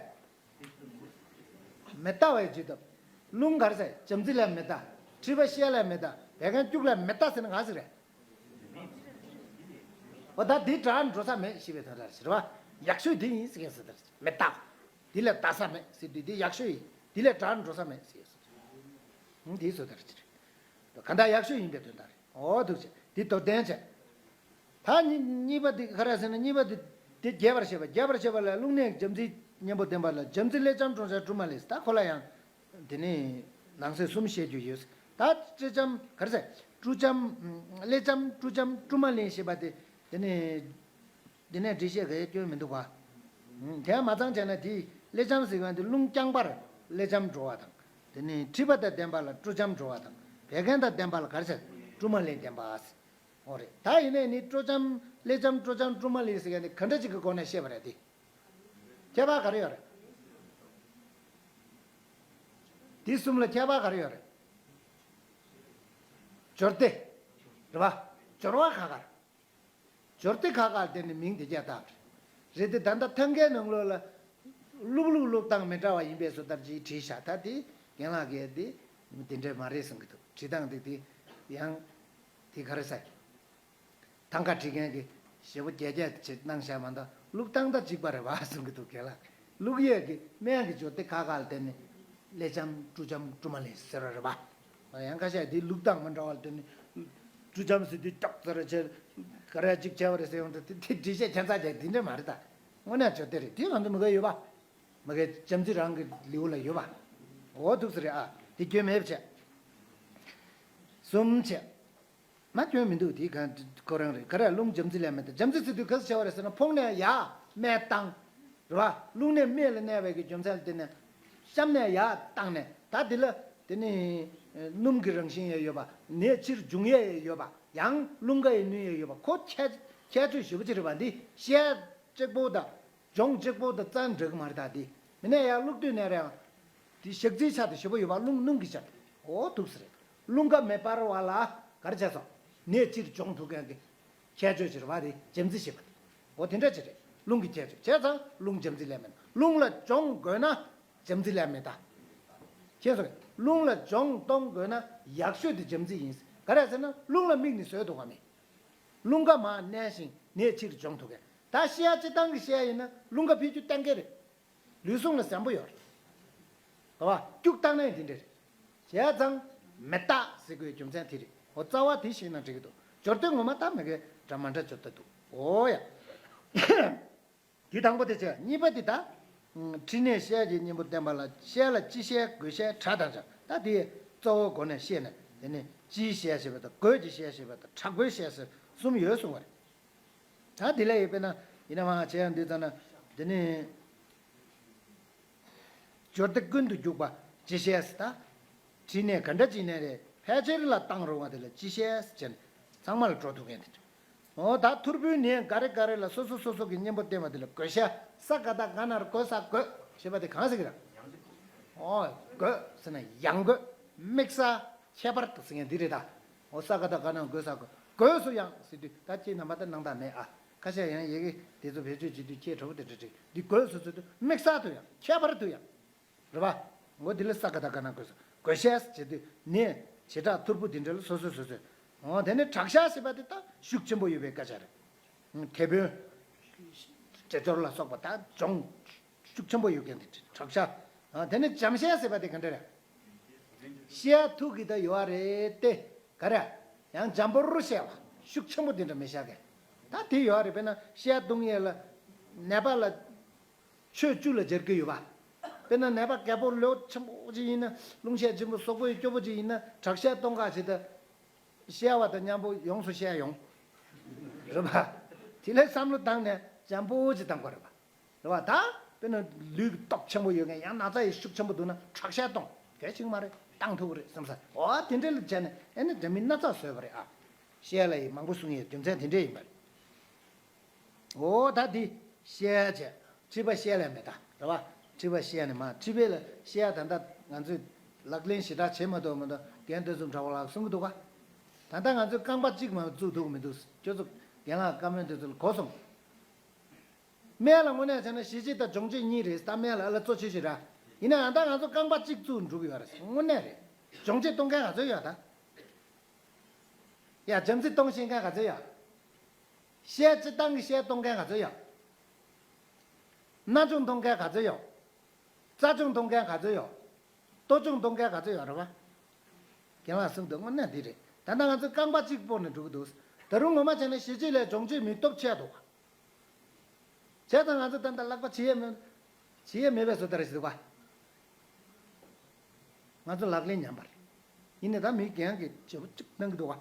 མི་ལྟ་བའི་བཅོས་ཐབས། རླུང་ག་རེ་ཟེར་འཇམ་རྩི་ལ་མི་ལྟ། མཁྲིས་པ་བཤལ་ལ་མི་ལྟ། བད་ཀན་སྐྱུགས་ལ་མི་ལྟ་ཟེར་ན་ག་ཟེར་རེད། འོ་ད་འདི་དྲག་འགྲོ་ས་མེད་ཞེས་པའི་དོན་དག་རེད་བ། ཡག་ཤོས་འདི་ཡིན་ཟེར་མཁན་ཟེར་དེ་རེད། མི་ལྟ་བ། འདི་ལས་འདའ་ས་མེད་ཟེར་དུས་འདི་ཡག་ཤོས་ཡིན། འདི་ལས་དྲག་འགྲོ་ས་མེད་ཟེར་ཡོད་ཟེར། འདིའི་བཟོ་ལྟ་རེད་ཅེ་རེད། གང་ལྟར་ཡག་ཤོས་ཡིན་པའི་དོན་དག་རེད། འོ་འདུག་ཅེ་འདི་མདོར་བསྟན་བྱས། ད་གཉིས་གཉིས་པ་འདི་ག་རེ་ཟེར་ན་གཉིས་པ་འདི་འདི་རྒྱས་པར་བཤད་པ། རྒྱས་པར་བཤད་པ་ལ་རླུང་ནད་འཇམ་རྩི་གཉེན་པོ་བསྟེན་པ་ལ་འཇམ་རྩི་ཀླད་འཇམ་དྲོ་འཇམ་དཀྲུག་མ་ལེན། ད་ཁོ་ལ་ཡང་དེ་ནི་ནང་གསེས་གསུམ་བཤད་རྒྱུ་ཡོད། ད་ཀླད་འཇམ་ག་རེ་ཟེར་དཀྲུག་འཇམ་ཀླད་འཇམ་དཀྲུག་འཇམ་དཀྲུག་མ་ལེན་ཞེས་པ་དེ་དེ་ནི། འདི་ནས་འགྲེལ་བཤད་ག་ཡེ་སྐྱོན་མི་འདུག་བ། དེ་མ་ཚང་བྱས་ན་དེའི་ཀླད་འཇམ་ཟེར་བ་འདི་རླུང་རྐྱང་པར་ཀླད་འཇམ་འགྲོ་བ་དང་། དེ་ནས་མཁྲིས་པ་དང་ལྡན་པ་ལ་དཀྲུག་འཇམ་འགྲོ་བ་དང་བད་ཀན་དང་ལྡན་པ་ལ་ག་རེ་ཟེར་དཀྲུག་མ་ལེན་ལྡན་པ། འོ་རེད། ད་ཡིན་ནའི་ནི་དཀྲུག་འཇམ་ཀླད་འཇམ་དཀྲུག་འཇམ་དཀྲུག་མ་ལེན་ཟེར་ཡ་ནི་ག་འདྲ་ཅིག་གི་སྒོ་ནས་བཤད་པ་རེད་དེ། ཁྱད་པར་ག་རེ་ཡོད་རེད། འདི་གསུམ་ལ་ཁྱད་པར་ག་རེ་ཡོད་རེད། སྦྱོར་སྡེ། རེད་བ། སྦྱོར་བ་ཁ་ཁར། སྦྱོར་ཏེ་ཁ་ཁ་ལ་བརྟེན་ནས་མིང་དེ་སྐྱེས་བཏགས་པ་རེད། རེད་དེ་ད་ལྟ་ཐང་གའི་ནང་ལོགས་ལ་བླུག་བླུག་བླུག་སྟངས་མི་འདྲ་བ་ཡིན་པའི་བཟོ་ལྟར་ཅིག་བྲིས་བཞག་ད་དེ་རྒན་ལགས་ཀྱིས་དེ་དེ་འདྲས་མ་རེད་གསུང་གི་འདུག་བྲིས་སྟངས་དེ་དེ་ཡང་དེ་ག་རེ་ཟེར། ཐང་ག་བྲིས་མཁན་གྱིས་ཞེ་པོ་རྒྱས་རྒྱས་བྱེད་གནང་བཞག་མ་གཏོགས་བླུག་སྟངས་ད་གཅིག་པ་རེད་བ་གསུང་གི་འདུག་རྒན་ལགས། བླུག་ཡས་ཀྱི་སྨན་གྱི་སྦྱོར་ཏེ་ཁ་ཁ་ལ་བརྟེན་ནས་ཀླད་འཇམ་ཀྲུ་འཇམ་ཀྲུ་མ་ལེན་ཟེར་བ་རེད་བ། ཡང་ཁ་ཤས་དེ་བླུག་སྟངས་མི་འདྲ་བ་ལ་བརྟེན་ནས་ཀྲུ་འཇམ་ཟེར་དུས་ཀྱོག་ཙེ་རེ་བྱས་ག་རེ་གཅིག་བྱས་པ་རེད་ཟེར་ཡོང་དུས་དེ་དེ་འགྲེལ་བཤད་ཁྱད་མཚར་ཅན་དེ་འདྲས་མ་རེད་ད། དངོས་གནས་སྦྱོར་ཏེ་རེད་དེ་ང་ཚོ་མི་དགའ་ཡོད་པ། མི་དགའ་འཇམ་རྩི་རང་གི་ལེའུ་ལ་ཡོད་པ། འོ་ཐུགས་སུ་རེད་ཨ་དེ་སྐྱོན་མེད་པ་བྱས། གསུམ་བྱས། མ་སྐྱོན་མི་འདུག་དེ་ག་ཁོ་རང་རེད་ག་རེ་རླུང་འཇམ་རྩི་ལས་མེད་ད་འཇམ་རྩི་ཟེར་དུས་ག་ཚོད་བྱ་བ་རེད་ཟེར་ན་ཕོངས་ནས་ཡར་སྨད་བཏང་། རེད་བ། རླུང་ནས་སྨད་ལ་གནས་པའི་གི་རྒྱུ་མཚན་ལ་བརྟེན་ནས་གཤམ་ནས་ཡར་བཏང་ནས་ད་དེ་ལ་དེ་ནི་སྣུམ་གྱི་རང་བཞིན་ཡང་ཡོད་པ་ནས་ཕྱིར་འབྱུང་ཡས་ཡང་ཡོད་པ་ཡང་རླུང་ག་ཡི་ནུས་ཡང་ཡོད་པ་ཁོ་ཁྱད་ཁྱད་ཆོས་ཞེ་པོ་ཅིག་རེད་བ་འདི་བཤད་གཅིག་པོ་དང་། སྦྱོང་གཅིག་པོ་དང་རྩ་འགྲིག་གི་མ་རེད་ད་དེ། མི་ནས་ཡར་བླུག་དུས་ནས་རེད་ཨང་། དེ་ཞག་རྩིའི་ཆ་དེ་ཞེ་པོ་ཡོད་པ་རླུང་སྣུམ་གྱི་ཆ་དེ། འོ་ཐུགས་སུ་རེད། རླུང་ཁ་མེ་འབར་བ་ལ་ག་རེ་བྱས་སོང་། ནས་ཕྱིར་སྦྱོང་ཐུབ་མཁན་གྱི་ཁྱད་ཆོས་ཅིག་རེད་བ་དེ་འཇམ་རྩི་ཞེས་པ་དེ། འོ་དེ་འདྲ་ཅིག་རེད། རླུང་གི་ཁྱད་ཆོས་བྱས་ཙང་རླུང་འཇམ་རྩི་ལས་མིན་རླུང་ལ་སྦྱོང་དགོས་ན་འཇམ་རྩི་ལས་མེད་ད། ཁྱེད་ཚོ་རླུང་ལ་སྦྱོང་གཏོང་དགོས་ན་ཡག་ཤོས་དེ་འཇམ་རྩི་ཡིན། ག་རེ་ཟེར་ན་རླུང་ལ་དམིགས་ནས་བཟོས་འདུག་ག་མི། རླུང་ཁ་མར་མནན་ཞིང་ནས་ཕྱིར་སྦྱོང་ཐུབ་མཁན། ད་བཤད་སྤྱི་བཏང་གི་བཤད་ཡིན་ན་རླུང་ཁ་ཕུད་རྒྱུ་གཏན་འཁེལ་རེད། ལུས་ཟུངས་ལ་ཟམ་པོ་ཡོད་རེད། ག་བ་སྐྱུག་བཏང་ན་ཡང་དེ་འདྲ་རེད། བྱས་ཙང་མི་རྟག་ཟེར་དགོས་རྒྱུ་མཚན་དེ་རེད། འོ་རྩ་བ་དེ་ཤེས་ན་འགྲིག་གི་འདུག་སྦྱོར་དོན་ངོ་མ་ད་མི་དགེ་འདྲ་མ་འདྲ་སྦྱོར་ད་འདུག་འོ་ཡ། དེ་དང་པོ་དེ་བྱས་གཉིས་པ་དེ་ད། ཕྲིན་ལས་བཤད་ཀྱི་གཉེན་པོ་བསྟན་པ་ལ་བཤད་ལ་སྤྱི་བཤད་དགོས་བཤད་གྲགས་དང་སྦྱར་ད་དེ་གཙོ་བོ་སྒོ་ནས་བཤད་ནས་དེ་ནི་སྤྱིའི་བཤད་ཞེས་པ་དང་དགོས་ཀྱི་བཤད་ཞེས་པ་དང་གྲགས་དགོས་བཤད་ཟེར་གསུམ་ཡོད་གསུང་བ་རེད། ད་དེ་ལས་ཡོད་པས་ན་ཡིན་ན་མ་བྱས་ཡང་འདི་ཙམ་ན་དེ་ནི། སྦྱོར་སྡེ་ཀུན་ཏུ་འཇུག་པ་སྤྱི་བཤད་ཟེར་ད། ཕྲིན་ལས་ག་འདྲ་ཅིག་ནས་རེད་ཕལ་ཆེར་ལ་བཏང་རུང་བ་དེ་ལ་སྤྱི་བཤད་ཟེར་ནས་ཚང་མ་ལ་འགྲོ་ཐུབ་མཁན་དེ་འདྲ། འོ་ད་ཐོར་བུའི་ནད་ག་རེ་ག་རེ་ལ་སོ་སོ་སོ་སོ་གི་གཉེན་པོ་བསྟེན་པ་དེ་ལ་དགོས་ཤ་ས་ག་ད་ག་ན་རུ་དགོས་ས་དགོས་ཞེས་པ་དེ་གང་ཟེར་གི་ར། འོ་དགོས་ཟེར་ན་ཡང་དགོས་དམིགས་ས་ཁྱད་པར་དུ་ཟེར་མཁན་འདི་རེད་ད། འོ་ས་ག་ད་ག་ན་དགོས་ས་དགོས་དགོས་སུ་ཡང་ཟེར་དུས་ད་ཁྱེད་རྣམ་པ་ད་སྣང་དག་མེད་ཨ། ཁ་ཤས་ཡང་ཡི་གེ་དེ་ཚོ་བེད་སྤྱོད་བྱེད་དུས་ཁྱེད་གྲོགས་པོ་དེ་འདྲ་འགྲིག་འདི་དགོས་སུ་ཟེར་དུས་དམིགས་ས་དུ་ཡང་ཁྱད་པར་དུ་ཡང་། རེད་པ། འོ་དེ་ལ་ས་ག་ད་ག་ན་དགོས་ས་དགོས་ཤས་བྱེད་དུས་ནས་བྱེ་བྲག་ཐོར་བུ་དེ་འདྲ་ལ་སོ་སོ་སོ་སོས། འོ་དེ་ནས་དྲག་ཤ་ཟེར་བ་དེ་ད་ཤུགས་ཆེན་པོ་ཡོད་པའི་སྐད་ཆ་རེད། དེད་དཔོན། དཔེ་སྦྱོར་ལ་སོགས་པ་ད་སྦྱོང་ཤུགས་ཆེན་པོ་ཡོད་མཁན་དེ་དྲག་ཤ། དེ་ནས་འཇམ་ཤ་ཟེར་བ་དེ་ག་འདྲ་རེད། ཤ་ཐུག་གི་ད་ཡོད་རེད་དེ་ག་རེ། ཡང་འཇམ་པོར་བཤད་པ་ཤུགས་ཆེན་པོ་དེ་འདྲ་མི་བཤད་མཁན། ད་དེ་ཡོད་རེད་དཔེར་ན་ཤ་བཏུང་ཡས་ལ་ནད་པ་ལ། ཆོས་བཅུ་ལ་སྦྱར་གྱི་ཡོད་པ། དཔེར་ན་ནད་པ་རྒད་པོ་ལོ་ཆེན་པོ་ཅིག་ཡིན་ན་རླུང་ཤས་ཆེན་པོ་གསོག་པོ་ཡི་སྐྱོ་པོ་ཅིག་ཡིན་ན་དྲག་ཤ་གཏོང་ག་ཇི་ལྟར། བཤད་པ་དང་མཉམ་པོ་ཡོངས་སུ་བཤད་ཡོང་། རེད་པ། དེ་ལས་བསམ་བློ་བཏང་ནས་འཇམ་པོ་ཅིག་བཏང་དགོས་རེད་པ། རེད་པ་ད། དཔེར་ན་ལུས་ཀྱི་སྟོབས་ཆེན་པོ་ཡོད་མཁན་ཡང་ན་ཚ་ཡི་ཤུགས་ཆེན་པོ་འདུག་ན་དྲག་ཤ་གཏོང་གལ་ཆེན་མ་རེད་བཏང་ཐུབ་ཀྱི་རེད་བསམ་ས་འོ་དེ་འདྲ་ལ་བྱས་ནས་ཨེ་ནི་འདྲ་མིན་སྣ་ཚོགས་བཟོས་པ་རེད་ཨ། བཤད་ལ་ཡི་མང་པོ་གསུང་ཡས་རྒྱུ་མཚན་དེ་འདྲས་ཡིན་པ་རེད། འོ་ད་འདི་བཤད་བྱས་མཁྲིས་པ་བཤད་ལས་མེད་ད་རེད་བ། མཁྲིས་པ་བཤད་ནས་མ་མཁྲིས་པའི་ལ་བཤད་ད་ལྟ་ང་ཚོས་ལག་ལེན་ཞེ་དྲག་བྱེད་མ་ཐུབ་མ་གཏོགས་རྒན་དོན་གསུམ་གྲོགས་པོ་ལགས་གསུང་གི་འདུག་ག་ད་ལྟ་ང་ཚོས་རྐང་པ་གཅིག་མ་བཙུགས་ཐུབ་མི་འདུག་ཁྱོད་ཚོ་རྒན་ལགས་བཀའ་མོལ་དེ་ཚོ་ལ་གོ་སོང་། སྨན་ལ་དངོས་གནས་བྱས་ན་ཞི་བྱེད་དང་སྦྱོང་བྱེད་གཉིས་རེད་ད་སྨན་ལ་ཨ་ལ་གཙོ་ཆེ་ཤོས་ར། ཡིན་ན་ཡང་ད་ང་ཚོ་རྐང་པ་གཅིག་བཙུགས་འགྲོ་གི་ཡོད་རེད་དངོས་གནས་རེད། སྦྱོང་བྱེད་གཏོང་མཁན་ང་ཚོ་ཡོད་ད། ཡ་འཇམ་རྩི་གཏོང་ཤེས་མཁན་ག་ཚོད་ཡོད། བཤད་སྤྱི་བཏང་གི་བཤད་གཏོང་མཁན་ག་ཚོད་ཡོད། སྣ་ཆུང་གཏོང་མཁན་ག་ཚོད་ཡོད། རྩ་ཆུང་གཏོང་མཁན་ག་ཚོད་ཡོད། ལྟོ་ཆུང་གཏོང་མཁན་ག་ཚོད་ཡོད་རེད་པ། རྒན་ལགས་གསུང་དུས་དངོས་གནས་འདི་རེད། ད་ལྟ་ང་ཚོས་རྐང་པ་གཅིག་སྤོ་ནས་འགྲོ་གི་འདུག་ད་རུང་ངོ་མ་བྱས་ན་ཞི་བྱེད་ལས་སྦྱོང་བྱེད་མི་སྟོབས་ཆེ་འདུག་བྱས་ཙང་ང་ཚོ་ད་ལྟ་ལག་པ་བྱེད་ཡས་མེད། བྱེད་ཡས་མེད་པའི་བཟོ་ལྟ་རེད་ཟེར་བ། ང་ཚོ་ལག་ལེན་ཉམས་པ་རེད། ཡིན་ནའི་ད་མི་རྒན་གྱིས་བྱེད་པོ་གཅིག་གནང་གི་འདུག་བ།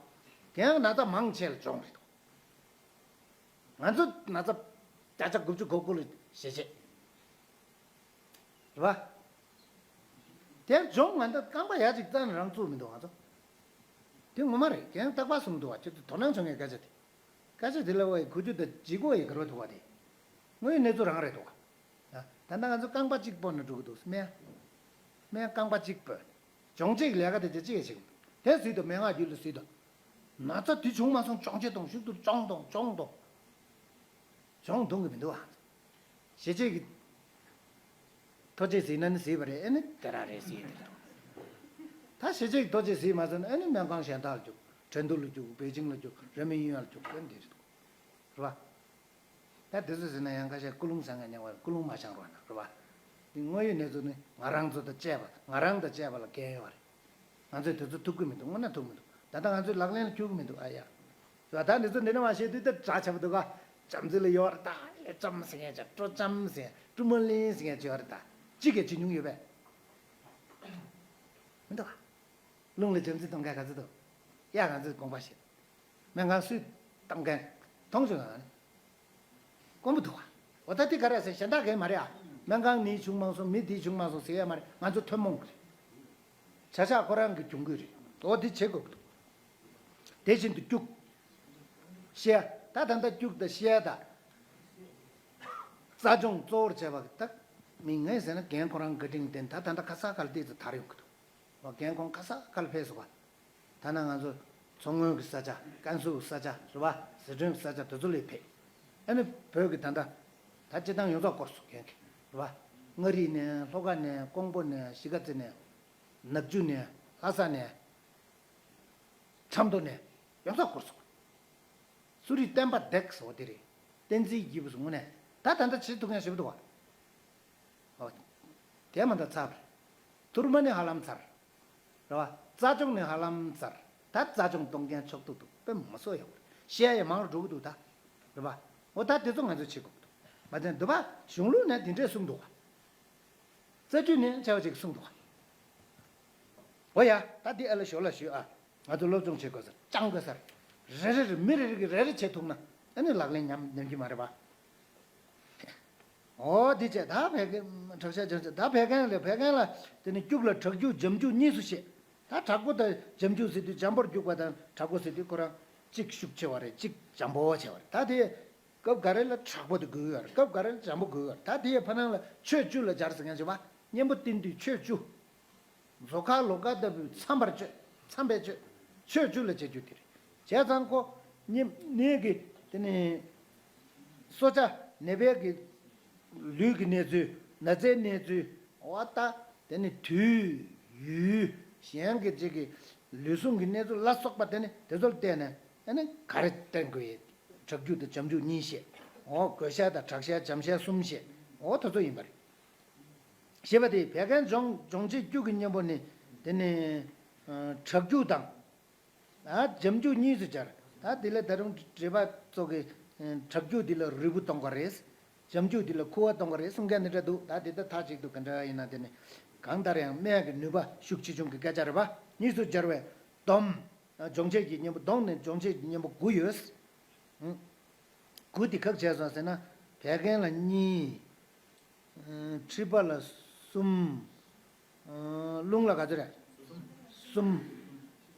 རྒན་ན་ཚ་མང་ཆེ་ལ་སྦྱོང་རེད་འདུག་ང་ཚོ་ན་ཚ་བརྒྱ་ཆ་དགུ་བཅུ་གོ་དགུ་ལ་ཞེ་ཆེ། རེད་བ། དེར་སྦྱོང་ང་འདི་རྐང་པ་ཡ་གཅིག་རྩ་ནས་རང་བཙུགས་མི་འདུག་ང་ཚོ། དེ་ངོ་མ་རེད་རྒན་རྟག་པར་གསུངས་འདུག་བ་ཁྱོད་ཚོ་དོ་སྣང་བྱུང་ངས་སྐད་ཆ་དེ། སྐད་ཆ་དེ་ལ་བ་ཡི་གོ་རྒྱུ་དང་ལྗིད་ཁོག་ཡི་ག་རེ་འདུག་བ་དེ། དངོས་ཡོད་གནས་ཚུལ་རང་རེད་འདུག་བ། ད་ལྟ་ང་ཚོ་རྐང་པ་གཅིག་སྤོ་ནས་འགྲོ་གི་འདུག་སྨན། སྨན་རྐང་པ་གཅིག་སྤོས། སྦྱོང་བྱེད་ཀྱི་ལས་ཀ་དེ་དེ་གཅིག་ཡང་བྱེད་གི་མི་འདུག་དེ་སུས་དང་སྨན་ཁང་བརྒྱུད་ལ་སུས་དང་། ན་ཚ་དེ་བྱུང་མ་སོང་སྦྱོང་བྱེད་གཏོང་ཤུགས་ཏུ་སྦྱོང་གཏོང་སྦྱོང་གཏོང་། གྱོང་གཏོང་གི་མི་འདུག་ཨ། ཞེ་གཅིག་གི་ཐོ་ཅེ་ཟིན་ན་ནི་ཟིན་པ་རེད། ཨེ་ནི་དེ་རང་རེད་ཟིན་དེ་རེད། ད་ཞེ་གཅིག་གི་ཐོ་ཅེ་ཟིན་མ་ཟིན་ན་ཨེ་ནི་སྨན་ཁང་གཞན་དག་ལ་རྒྱུག་ཁྲིན་ཏུ་ལ་རྒྱུག་པེ་ཅིང་ལ་རྒྱུག་རི་མི་ཡུལ་ལ་རྒྱུག་ཨེ་འདི་རེད། རེད་པ། ད་དེ་ཚོ་ཟེར་ན་ཡང་ཁ་ཤས་ཀུན་སློང་བཟང་ངན་ཉེ་བར་ཀུན་སློང་མ་བྱང་རོགས་གནང་། རེད་པ། དེ་དངོས་ཡོད་གནས་ཚུལ་ནི་ང་རང་ཚོ་དང་བཅས་པ་ང་རང་དང་བཅས་པ་ལ་འགན་ཡོད་རེད། ང་ཚོས་དེ་ཚོ་ཐུབ་ཀྱི་མི་འདུག་དངོས་གནས་ཐུབ་མི་འདུག་ད་ལྟ་ང་ཚོས་ལག་ལེན་ལ་འཁྱུར་གྱི་མི་འདུག་ཨ་ཡ། ད་འདི་ཚོ་འདི་ནས་མ་བཤད་དུས་ད་དྲག་ཆེ་བ་འདུག་ག་བྱམས་བརྩེ་ལ་ཡོད་རེད་ད། ལས་བྱམས་ཟེར་མཁན་ཅིག་སྤྲོ་བྱམས་ཟེར་སྤྲོ་མ་ལེན་ཟེར་མཁན་ཅིག་ཡོད་རེད་ད། གཅིག་གིས་ཅི་མྱོང་ཡོད་པས། མི་འདུག་ག་རླུང་ལ་བྱམས་བརྩེ་གཏོང་མཁན་ག་ཚོད་འདུག་ཡ་ང་ཚོས་དགོངས་པ་བཞེས། སྨན་ཁང་སུས་གཏོང་མཁན་མཐོང་བྱུང་ང་ནི། དཀོན་པོ་འདུག་ག་འོ་ད་དེ་ག་རེ་ཟེར་གཞན་དག་གས་མ་རེད་ཨ། སྨན་ཁང་ནི་བྱུང་མ་སོང་མི་དེ་བྱུང་མ་སོང་ཟེར་ཡ་མ་རེད། ང་ཚོ་ཐུན་མོང་གི་རེད། བྱ་གཞག་ཁོ་རང་གི་གྱོང་གུད་རེད། འོ་དེ་བྱེད་དགོས་ཀྱི་འདུག་དེ་བཞིན་དུ་སྐྱུག་བཤལ། ད་ད་ལྟ་སྐྱུག་དང་བཤལ་དང་། རྩ་སྦྱོང་གཙོ་བོར་བྱས་པ་ད་མི་ངས་ཟེར་ན་རྒན་ཁོ་རང་བཀའ་དྲིན་བརྟེན་ད་ད་ལྟ་ཁ་སང་ཁ་ལ་ཏོག་ཙམ་དར་ཡོང་གི་འདུག་འོ་རྒན་ཁོང་ཁ་སང་ཁ་ལ་ཕེབས་སོང་བ། ཐ་ན་ང་ཚོ་མཚོ་སྔོན་གྱི་ས་ཆ་ཀན་སུའུ་ས་ཆ་རེད་པ། ཟི་ཁྲོན་གྱི་ས་ཆ་དེ་ཚོ་ལ་ཕེབས། ཨ་ནི་བོད་ཀྱི་ད་ལྟ་ད་སྤྱི་བཏང་ཡོངས་རྫོགས་སྐོར་སོང་རྒན་གྱིས་རེད་པ། མངའ་རིས་ནས་ལྷོ་ཁ་ནས་ཀོང་པོ་ནས་གཞིས་ཀ་རྩེ་ནས་ནག་ཆུ་ནས་ལྷ་ས་ནས་ཁྲམ་ཐོ་ནས་ཡོངས་རྫོགས་སྐོར་སོང་། གསོ་རིག་བསྟན་པ་འདེགས་ཟེར་བ་དེ་རེད། བསྟན་འཛིན་སྐྱིད་པོ་སོང་ངོ་ནས་ད་ད་ལྟ་བྱེད་ཐུབ་མཁན་ཞེ་པོ་འདུག་བ། ཨོ། དེ་མ་ད་ཚར་བ་རེད། ཐུར་མ་ནི་ཧ་ལམ་ཚར། རེད་བ། རྩ་སྦྱོང་ནི་ཧ་ལམ་ཚར། ད་རྩ་སྦྱོང་གཏོང་མཁན་ཆོག་ཏུ་འདུག་དཔེ་མ་སྲོ་ཡོང་བ་རེད། བཤད་ཡ་མང་རུ་འགྲོ་གི་འདུག་ད། རེད་བ། འོ་ད་དེ་ཚོ་ང་ཚོས་བྱེད་དགོས་ཀྱི་འདུག་མ་ཚད་འདི་བ་གཞུང་ལུགས་ནས་དེ་འདྲས་གསུངས་འདུག་བ། རྩ་རྒྱུད་ནས་བྱ་བ་ཅིག་གསུངས་འདུག་བ། འོ་ཡ། ད་འདི་ཨ་ལ་ཞོ་ལ་ཞུ་ཨ། ང་ཚོ་སློབ་སྦྱོང་བྱེད་དགོས་ས་རེད། སྦྱང་དགོས་ས་རེད། རེ་རེ་རེ་མི་རེ་རེ་གིས་རེ་རེ་བྱེད་ཐུབ་ན་ཨ་ནི་ལག་ལེན་ཉམས་ཉམས་ཀྱི་མ་རེད་པ། འོ་འདི་བྱས་ད་བད་ཀན་དྲག་ཤ་འཇམ་ཤ་ད་བད་ཀན་ལས་བད་ཀན་ལ་དེ་ནི་སྐྱུག་ལ་དྲག་སྐྱུག་འཇམ་སྐྱུག་གཉིས་སུ་བཤད། ད་དྲག་པོ་དང་འཇམ་སྐྱུག་ཟེར་དུས་འཇམ་པོར་སྐྱུག་པ་དང་དྲག་པོ་ཟེར་དུས་ཁོ་རང་གཅིག་ཤུགས་ཆེ་བ་རེད་གཅིག་འཇམ་པོ་ཆེ་བ་རེད། ད་དེ་སྐབས་འགའ་རེ་ལ་དྲག་པོ་དེ་དགོས་ཡོད་རེད། སྐབས་འགའ་རེ་ལ་འཇམ་པོ་དགོས་ཡོད་རེད། ད་དེ་ཡི་ཕ་ནང་ལ་ཆོས་བཅུ་ལ་སྦྱར་ཟེར་མཁན་བྱེད་པ། གཉེན་པོ་བསྟེན་དུས་ཆོས་བཅུ། མཛོ་ཁ་ལོ་ཀ་ལྟ་བུའི་འཚམ་པར་སྤྱོད། འཚམ་པའི་སྤྱོད། ཆོས་བཅུ་ལ་བྱེད་རྒྱུ་དེ་རེད། བྱས་ཙང་ཁོ་གཉེན་གཉེན་གྱི་དེ་ནི་གསོ་བྱ་ནད་པའི་གི་ལུས་ཀྱི་གནས་ཚུལ་ན་ཚའི་གནས་ཚུལ་འོ་ད་དེ་ནི་དུས་ཡུལ་གཞན་གྱི་ཅིག་གི་ལུས་ཟུངས་ཀྱི་གནས་ཚུལ་ལ་སོགས་པ་དེ་ནི་དེ་ཚོར་བལྟས་ནས་ཨ་ནི་ག་རེ་བསྟེན་དགོས་ཡོད། དྲག་སྐྱུག་དང་འཇམ་སྐྱུག་གཉིས་བཤད། འོ་དགོས་ཤ་དང་དྲག་ཤ་འཇམ་ཤ་གསུམ་བཤད། འོ་དེ་ཚོ་ཡིན་པ་རེད། ཞེས་པ་དེ་བད་ཀན་སྦྱོང་སྦྱོང་བྱེད་སྐྱུག་གི་གཉེན་པོ་ནི་དེ་ནི་ཨ་དྲག་སྐྱུག་དང་། ཨ་འཇམ་སྐྱུག་གཉིས་སུ་སྦྱར། ད་དེ་ལ་ད་རུང་འགྲེལ་པ་ཚོ་གི་ཨ་དྲག་སྐྱུག་འདི་ལ་རུས་བུ་གཏོང་གི་རེད། འཇམ་སྐྱུག་འདི་ལ་ཁུ་བ་གཏོང་གི་རེད་གསུང་མཁན་འདི་འདྲ་འདུག་ད་དེ་ད་མཐའ་གཅིག་ཏུ་ག་འདྲ་ཡིན་ན་དེ་ནི་གང་ལྟར་ཡང་སྨན་གྱི་ནུས་པ་ཤུགས་ཆེ་ཆུང་གི་སྐད་ཆ་རེད་པ། གཉིས་སུ་སྦྱར་བའི་སྡོམ། ཨ་སྦྱོང་བྱེད་ཀྱི་གཉེན་པོ་སྡོམ་ནི་སྦྱོང་བྱེད་ཀྱི་གཉེན་པོ་དགུ་ཡོད། ཨང་། དགུ་དེ་ག་རེ་བྱས་སོང་ཟེར་ན། བད་ཀན་ལ་གཉིས། ཨ་མཁྲིས་པ་ལ་གསུམ། ཨ་རླུང་ལ་ག་ཚོད་རེད། གསུམ།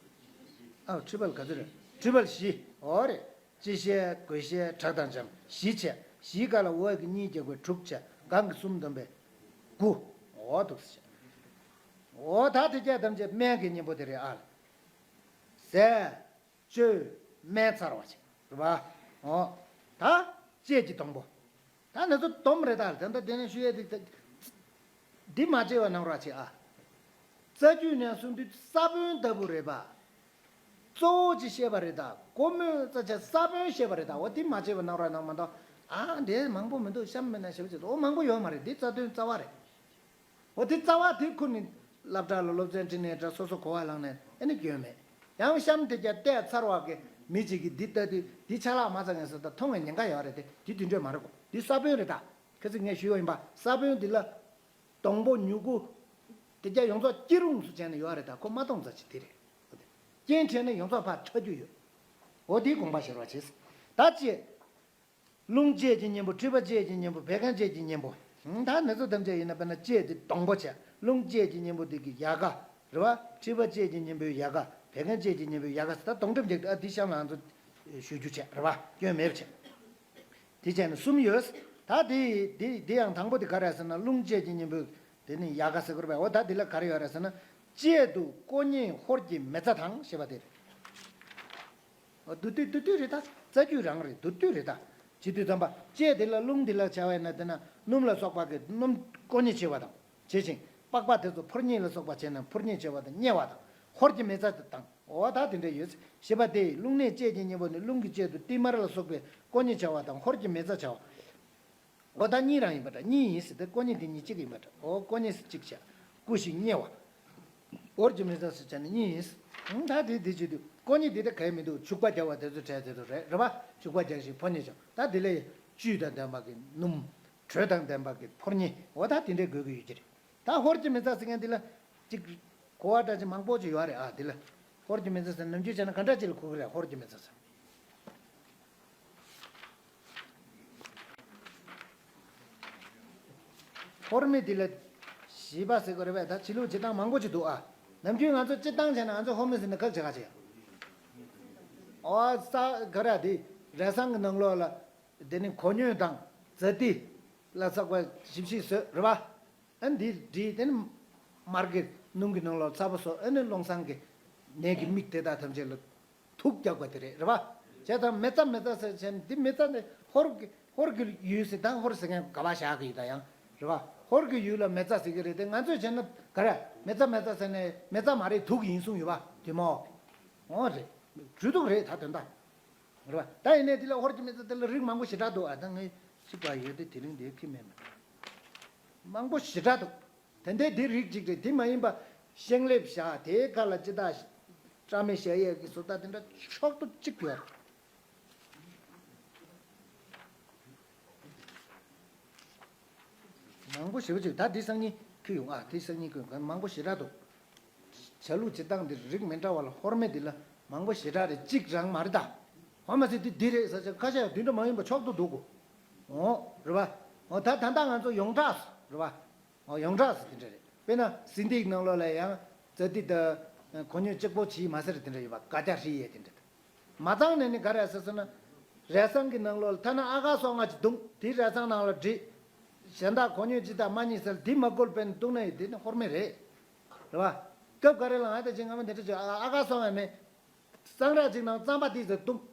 ཨ་མཁྲིས་པ་ལ་ག་ཚོད་རེད། མཁྲིས་པ་ལ་བཞི། འོ་རེད། དཔྱི་ཤེལ་གོས་ཤེལ་དྲག་དང་འཇམ་བཞི་བྱས། བཞིའི་སྒང་ལ་འོག་གི་གཉིས་རྒྱག་པའི་དྲུག་བྱས། སྒང་གི་གསུམ་བསྡོམས་པས་དགུ། འོ་འདུག་སེ་བྱས། འོ་ད་དེ་སྐད་ཐམས་ཅད་སྨན་གྱི་གཉེན་པོ་དེ་རེད་ཨ། ཟས། བཅོས། སྨན་ཚར་བ་ཅིག་རེད་པ། འོ། ད་དཔྱད་ཀྱི་སྡོང་པོ། ད་ང་ཚོ་སྡོམ་རེད་ད་ད་ལྟ་དེ་ནས་ཞུ་ཡས་དེ་འདི་མ་བརྗེད་པ་གནང་རོགས་བྱེད་ཨ། རྩ་རྒྱུད་ནས་གསུངས་དུས་ས་བོན་ལྟ་བུ་རེད་པ། གཙོ་བོ་ཅིག་བཤད་པ་རེད་ད་སྒོ་མོའི་རྩ་ཆེ་ས་བོན་བཤད་པ་རེད་ད། འོ་དེ་མ་བརྗེད་པ་གནང་རོགས་གནང་མ་གཏོགས་ཨ་འདི་མང་པོ་མི་འདུག་གཤམ་མེད་ན་ཞེ་པོ་ཅིག་འོ་མང་པོ་ཡོད་མ་རེད། འདི་རྩ་དོན་རྩ་བ་རེད། འོ་དེ་རྩ་བ་དེ་ཁུར་ནས་སློབ་གྲྭ་ལ་སློབ་ཚན་ཁྲིད་ནས་འདྲ་སོ་སོ་གོ་བ་བླངས་ནས་ཨེ་ནི་སྐྱོན་མེད། ཡང་གཤམ་དེ་རྒྱ་བལྟས་ཚར་བ་གི་མི་གཅིག་གིས་འདི་ལྟ་དུས་འདི་ཆ་ལག་མ་ཚང་ངེས་ཟེར་ད་མཐོང་བའི་ཉེན་ཁ་ཡོད་རེད་དེ་འདི་དེ་འདྲས་མ་རེད་གོ་འདི་ས་བོན་རེད་ད། ཁ་སང་ངས་ཞུས་ཡོད་ཡིན་པ་ས་བོན་འདི་ལ་སྡོང་པོ་མྱུ་གུ། དེ་རྒྱ་ཡོངས་རྫོགས་སྐྱི་རུང་སུ་བྱས་ནས་ཡོད་རེད་ད་ཁོ་མ་གཏོང་ཙམ་ཅིག་དེ་རེད། རྐྱེན་འཕྲད་ནས་ཡོངས་རྫོགས་ཕར་ཁྲ་རྒྱུ་ཡོད། འོ་དེའི་དགོངས་པ་བཞེས་རོགས་བྱེད། ད་ཅེས། རླུང་བཅས་ཀྱི་གཉེན་པོ་མཁྲིས་པ་བཅས་ཀྱི་གཉེན་པོ་བད་ཀན་བཅས་ཀྱི་གཉེན་པོ། ད་ནི་ཚོ་ཐམས་ཅད་ཡིན་ན་དཔེར་ན་བཅས་དེ་སྡོང་པོ་བྱས་རླུང་བཅས་ཀྱི་གཉེན་པོ་དེ་གི་ཡལ་ག་རེད་བ། མཁྲིས་པ་བཅས་ཀྱི་གཉེན་པོའི་ཡལ་ག་བད་ཀན་བཅས་ཀྱི་གཉེན་པོའི་ཡལ་ག་ཟེར་ད་སྡོང་འགྲེམས་རྒྱག་ཨ་དེ་གཤམ་ལ་ང་ཚོ་ཞུ་རྒྱུ་བྱས་རེད་བ་སྐྱོན་མེད་པ་བྱས། དེ་བྱས་ནས་གསུམ་ཡོད། ད་དེ་དེ་དེ་ཡང་དང་པོ་དེ་ག་རེ་ཟེར་ན་རླུང་བཅས་ཀྱི་གཉེན་པོའི་དེ་ནི་ཡལ་ག་ཟེར་དགོས་རེད་བ། འོ་ད་དེ་ལ་ག་རེ་ཡོད་རེད་ཟེར་ན། གཅལ་དུ་ཀོ་རྙེད་ཧོར་གྱི་མེ་བཙའ་དང་ཞེས་པ་དེ་རེད། འོ་བསྡུ་དུས་བསྡུ་དུས་རེད་ད། རྩ་རྒྱུད་རང་རེད་བསྡུ་དུས་རེད་ད། བྱེད་དུས་ཙམ་པ་ལྕེ་དེ་ལ་རླུང་དེ་ལ་བྱ་བས་ན་དེ་ན་སྣུམ་ལ་སོགས་པ་གི་སྣུམ་བསྐོ་མཉེ་བྱེད་པ་དང་བྱེད་ཅིང་། པགས་པ་དེ་ཚོ་འཕུར་མཉེ་ལ་སོགས་པ་བྱས་ན་འཕུར་མཉེ་བྱེད་པ་དང་མཉེ་བ་དང་། ཧོར་གྱི་མེ་བཙའ་དང་། འོ་ད་དེ་འདྲ་ཡོད། ཞེས་པ་སྟེ་རླུང་ནད་བཅས་ཀྱི་གཉེན་པོ་ནི་རླུང་གི་བཅས་སུ་ཏིལ་མར་ལ་སོགས་པས་བསྐོ་མཉེ་བྱ་བ་དང་ཧོར་གྱི་མེ་བཙའ་བྱ་བ། འོ་ད་གཉིས་རང་ཡིན་པ་འདྲ། གཉིས་ཡིན་ཟེར་ཏེ་བསྐོ་མཉེ་དེ་གཉིས་གཅིག་ཡིན་པ་འདྲ། འོ་བསྐོ་མཉེ་ཟེར་གཅིག་བྱ། བསྐུ་ཞིང་མཉེ་བ། ཧོར་གྱི་མེ་བཙའ་ཟེར་བྱ་ནི་གཉིས་ཡིན། ད་དེ་དེ་བྱེད་དུས་བསྐོ་མཉེ་དེ་ད་གལ་མི་འདུག་བྱུག་པ་རྒྱག་པ་དེ་ཚོ་བྲལ་དེ་ཚོ་རེད། རེད་པ། བྱུག་པ་རྒྱག་ཞིང་ཕོ་ཉེ་བྱ། ད་དེ་ལས་བཅུད་དང་ལྡན་པ་གི་སྣུམ། དྲོད་དང་ལྡན་པ་གི་ཕོ་ཉེ། འོ་ད་དེ་འདྲའི་དགོས་ཀྱི་ཡོད་ཀྱི་རེད། ད་ཧོར་གྱི་མེ་བཙའ་ཟེར་མཁན་འདི་ལ་ཅིག་གོ་བ་འདྲ་ཅིག་མང་པོ་ཅིག་ཡོད་རེད། ཨ་འདི་ལ་ཧོར་གྱི་མེ་བཙའ་ཟེར་ནམ་རྒྱུན་བྱས་ན་ག་འདྲ་ཅིག་ལ་གོ་གི་རེད། ཧོར་གྱི་མེ་བཙའ་ཟེར། ཧོར་མེ་འདི་ལ་བྱིས་པ་ཟེར་དགོས་རེད་པས། ད་བྱིས་ལུག་བྱེད་སྟངས་མང་པོ་ཅིག་འདུག་ཨ་ནམ་རྒྱུན་ང་ཚོ་སྤྱིར་བཏང་བྱས་ན་ང་ཚོ་ཧོར་མེ་ཟེར་ན་ག་རེ་བྱེད་ག་བྱེད། ཨོ་ས་ག་རེ་འདི་རས་བཟང་གི་ནང་ལོགས་ལ་དེ་ནི་གོ་སྙོད་དང་ཛ་ཏི་ལ་སོགས་པ་ཞིབ་ཞིབ་བཟོས་རེད་པ། ཨ་འདི་འདྲིས་དེ་ནི་མར་གྱི་སྣུམ་གྱི་ནང་ལོགས་ཚ་པོ་བཟོ། ཨ་ནི་ཀླུང་སང་གི་ནས་ཀྱི་མིག་དེ་དག་ཐམས་ཅད་ལ་དུག་རྒྱག་པ་དེ་རེད། རེད་པ། བྱས་ཙང་མེ་བཙའ་མེ་བཙའ་ཟེར་བྱས་ནས་འདི་མེ་བཙའ་ནི་ཧོར་གྱི་ཧོར་གྱི་ཡུལ་ཟེར། ད་ཧོར་ཟེར་མཁན་ག་པར་བཞག་གི་ཡོད་ད་ཡང་། རེད་པ། ཧོར་གྱི་ཡུལ་ལ་མེ་བཙའ་ཟེར་གྱི་རེད་དེ། ང་ཚོས་བྱས་ན་ག་རེ་མེ་བཙའ་མེ་བཙའ་ཟེར་ནས་མེ་བཙའ་མ་རེད། དུག་ཡིན་གསུངས་ཡོད་པ་དེ་མོ། འོ་རེད། བྱུས་དུག་རེད་ད་དོན་དག་རེད་པ། ད་ཡིན་ནའི་དེ་ལ་ཧོར་གྱི་མེ་བཙའ་དེ་ལ་རིགས་མང་པོ་ཞེ་དྲག་འདུག་ཨ་ད་ངས་གཅིག་པ་ཡོད་དེ་དེ་རིང་འདིར་ཁྱེར་མེད་མ། མང་པོ་ཞེ་དྲག་འདུག་དེ་འདྲའི་དེ་རིགས་གཅིག་རེད། དེ་མ་ཡིན་པ་ཤིང་ལེབ་བཞག་དེའི་ཁ་ལ་ཅི་ད་སྐྲ་མེ་བཞག་ཡས་ཀྱི་བཟོ་ལྟ་དེ་འདྲ་ཕྱོགས་བསྡུ་གཅིག་ཡོད་རེད། མང་པོ་ཞེ་པོ་ཅིག་ད་འདི་སང་ཉིན་ཁྱེར་ཡོང་ཨ། འདི་སང་ཉིན་ཁྱེར་ཡོང་། མང་པོ་ཞེ་དྲག་འདུག་བྱ་ལུགས་བྱེད་སྟངས་འདི་རིགས་མི་འདྲ་བ་ལ་ཧོར་མེ་འདི་ལ་མང་པོ་ཞེ་དྲག་རེད། གཅིག་རང་མ་རེད་ད། ཧོར་མ་ཟེར་དུས་འདི་རེད་ཟེར་ཆ་ཁ་ཤས་ཡང་དེ་འདྲ་མ་ཡིན་པ་ཕྱོགས་བསྡུ་འདུག་གོ། འོ་རེད་པ། འོ་ད་ད་ལྟ་ང་ཚོ་ཡོངས་གྲགས་སུ་རེད་པ། འོ་ཡོངས་གྲགས་སུ་དེ་འདྲ་རེད། དཔེར་ན་ཟིན་ཏིག་ནང་ལོགས་ལ་ཡང་ཛ་ཏི་དང་གོ་སྙོད་གཅིག་པོ་བྱིས་མ་ཟེར་དེ་འདྲ་ཡོད་པ། ག་རྒྱ་ཧྲི་ཡས་དེ་འདྲ། མ་ཚང་ནས་ནི་ག་རེ་ཟེར་ཟེར་ན། རས་བཟང་གི་ནང་ལོགས་ལ་ཐ་ན་ཨ་ག་སོ་ལྔ་ཅིག་བརྡུངས། དེ་རས་བཟང་ནང་ལ་བྲིས། གཞན་དག་གོ་སྙོད་ཅི་དང་མ་གཉིས་ཟེར་དེ་མ་བཀོལ་བས་ནི་བརྡུངས་ནས་དེ་ནི་ཧོར་མེ་རེད། རེད་པ། སྐབས་ག་རེ་ལ་ང་དང་ཅི་སྔ་མ་འདི་འདྲ་བྱས་ཨ་ཨ་ག་སོ་ལྔ་མེད། གཙང་རས་ཅིག་ནང་རྩམ་པ་དེ་ཟེར་བརྡུངས།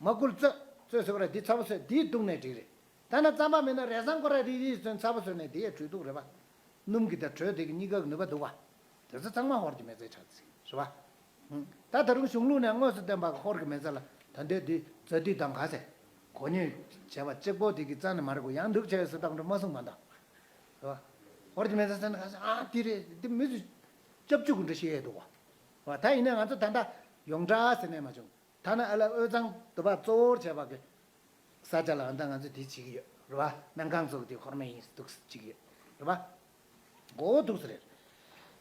མ་བཀོལ་བཙོས། བཙོས་ཟེར་བ་རེད། དེ་ཚ་པོ་བཟོས་དེ་བརྡུངས་ནས་འགྲིག་རེད། ད་ན་རྩམ་པ་མེད་ན་རས་བཟང་ཁོ་ར་རིལ་རིལ་བཟོས་ཚ་པོ་བཟོས་ནས་དེ་ཡས་བྲོས་འདུག་རེད་པ། སྣུམ་གྱི་དང་དྲོད་དེ་གི་གཉིས་ཀ་གི་ནུས་པ་འདུག་པ། དེ་ཚོ་ཚང་མ་ཧོར་གྱི་མེ་བཙའི་ཆ་ཚིག་རེད་པ། ད་ད་རུང་གཞུང་ལུགས་ནས་དངོས་སུ་བསྟན་པ་ཧོར་གྱི་མེ་བཙའ་ལ་ད་ལྟའི་དུས་ཛ་དུས་དང་ག་ཟེར། གོ་སྙོད་བྱས་པ་གཅིག་པོ་དེ་གི་རྩ་ནས་མ་རེད་གོ། ཡང་འདུག་བྱས་ཟེར་སྟངས་འདྲ་མ་གསུངས་མ་གཏོགས། རེད་པ། ཧོར་གྱི་མེ་བཙའ་ཟེར་ན་ག་ཟེར་ཨ་དེ་རེད། དེ་མི་ཚོས་སྐྱབས་འཇུག་གི་འདྲ་བཤད་ཡས་འདུག་པ། རེད་པ། ད་ཡིན་ནའི་ང་ཚོ་ད་ལྟ་ཡོངས་གྲགས་ཟེར་ནས་མ་བྱུང་། ཐ་ན་ཨ་ལ་དབུས་གཙང་དུ་བ་གཙོ་བོར་བྱས་པ་གི་ས་ཆ་ལ་ཨ་ད་ང་ཚོས་དེ་བྱེད་ཀྱི་ཡོད་རེད་པ། སྨན་ཁང་ཚོ་གི་དེ་ཧོར་མེ་ཡིན་འདུག་བྱེད་ཀྱི་ཡོད་རེད་པ། མགོ་འདུག་ས་རེད།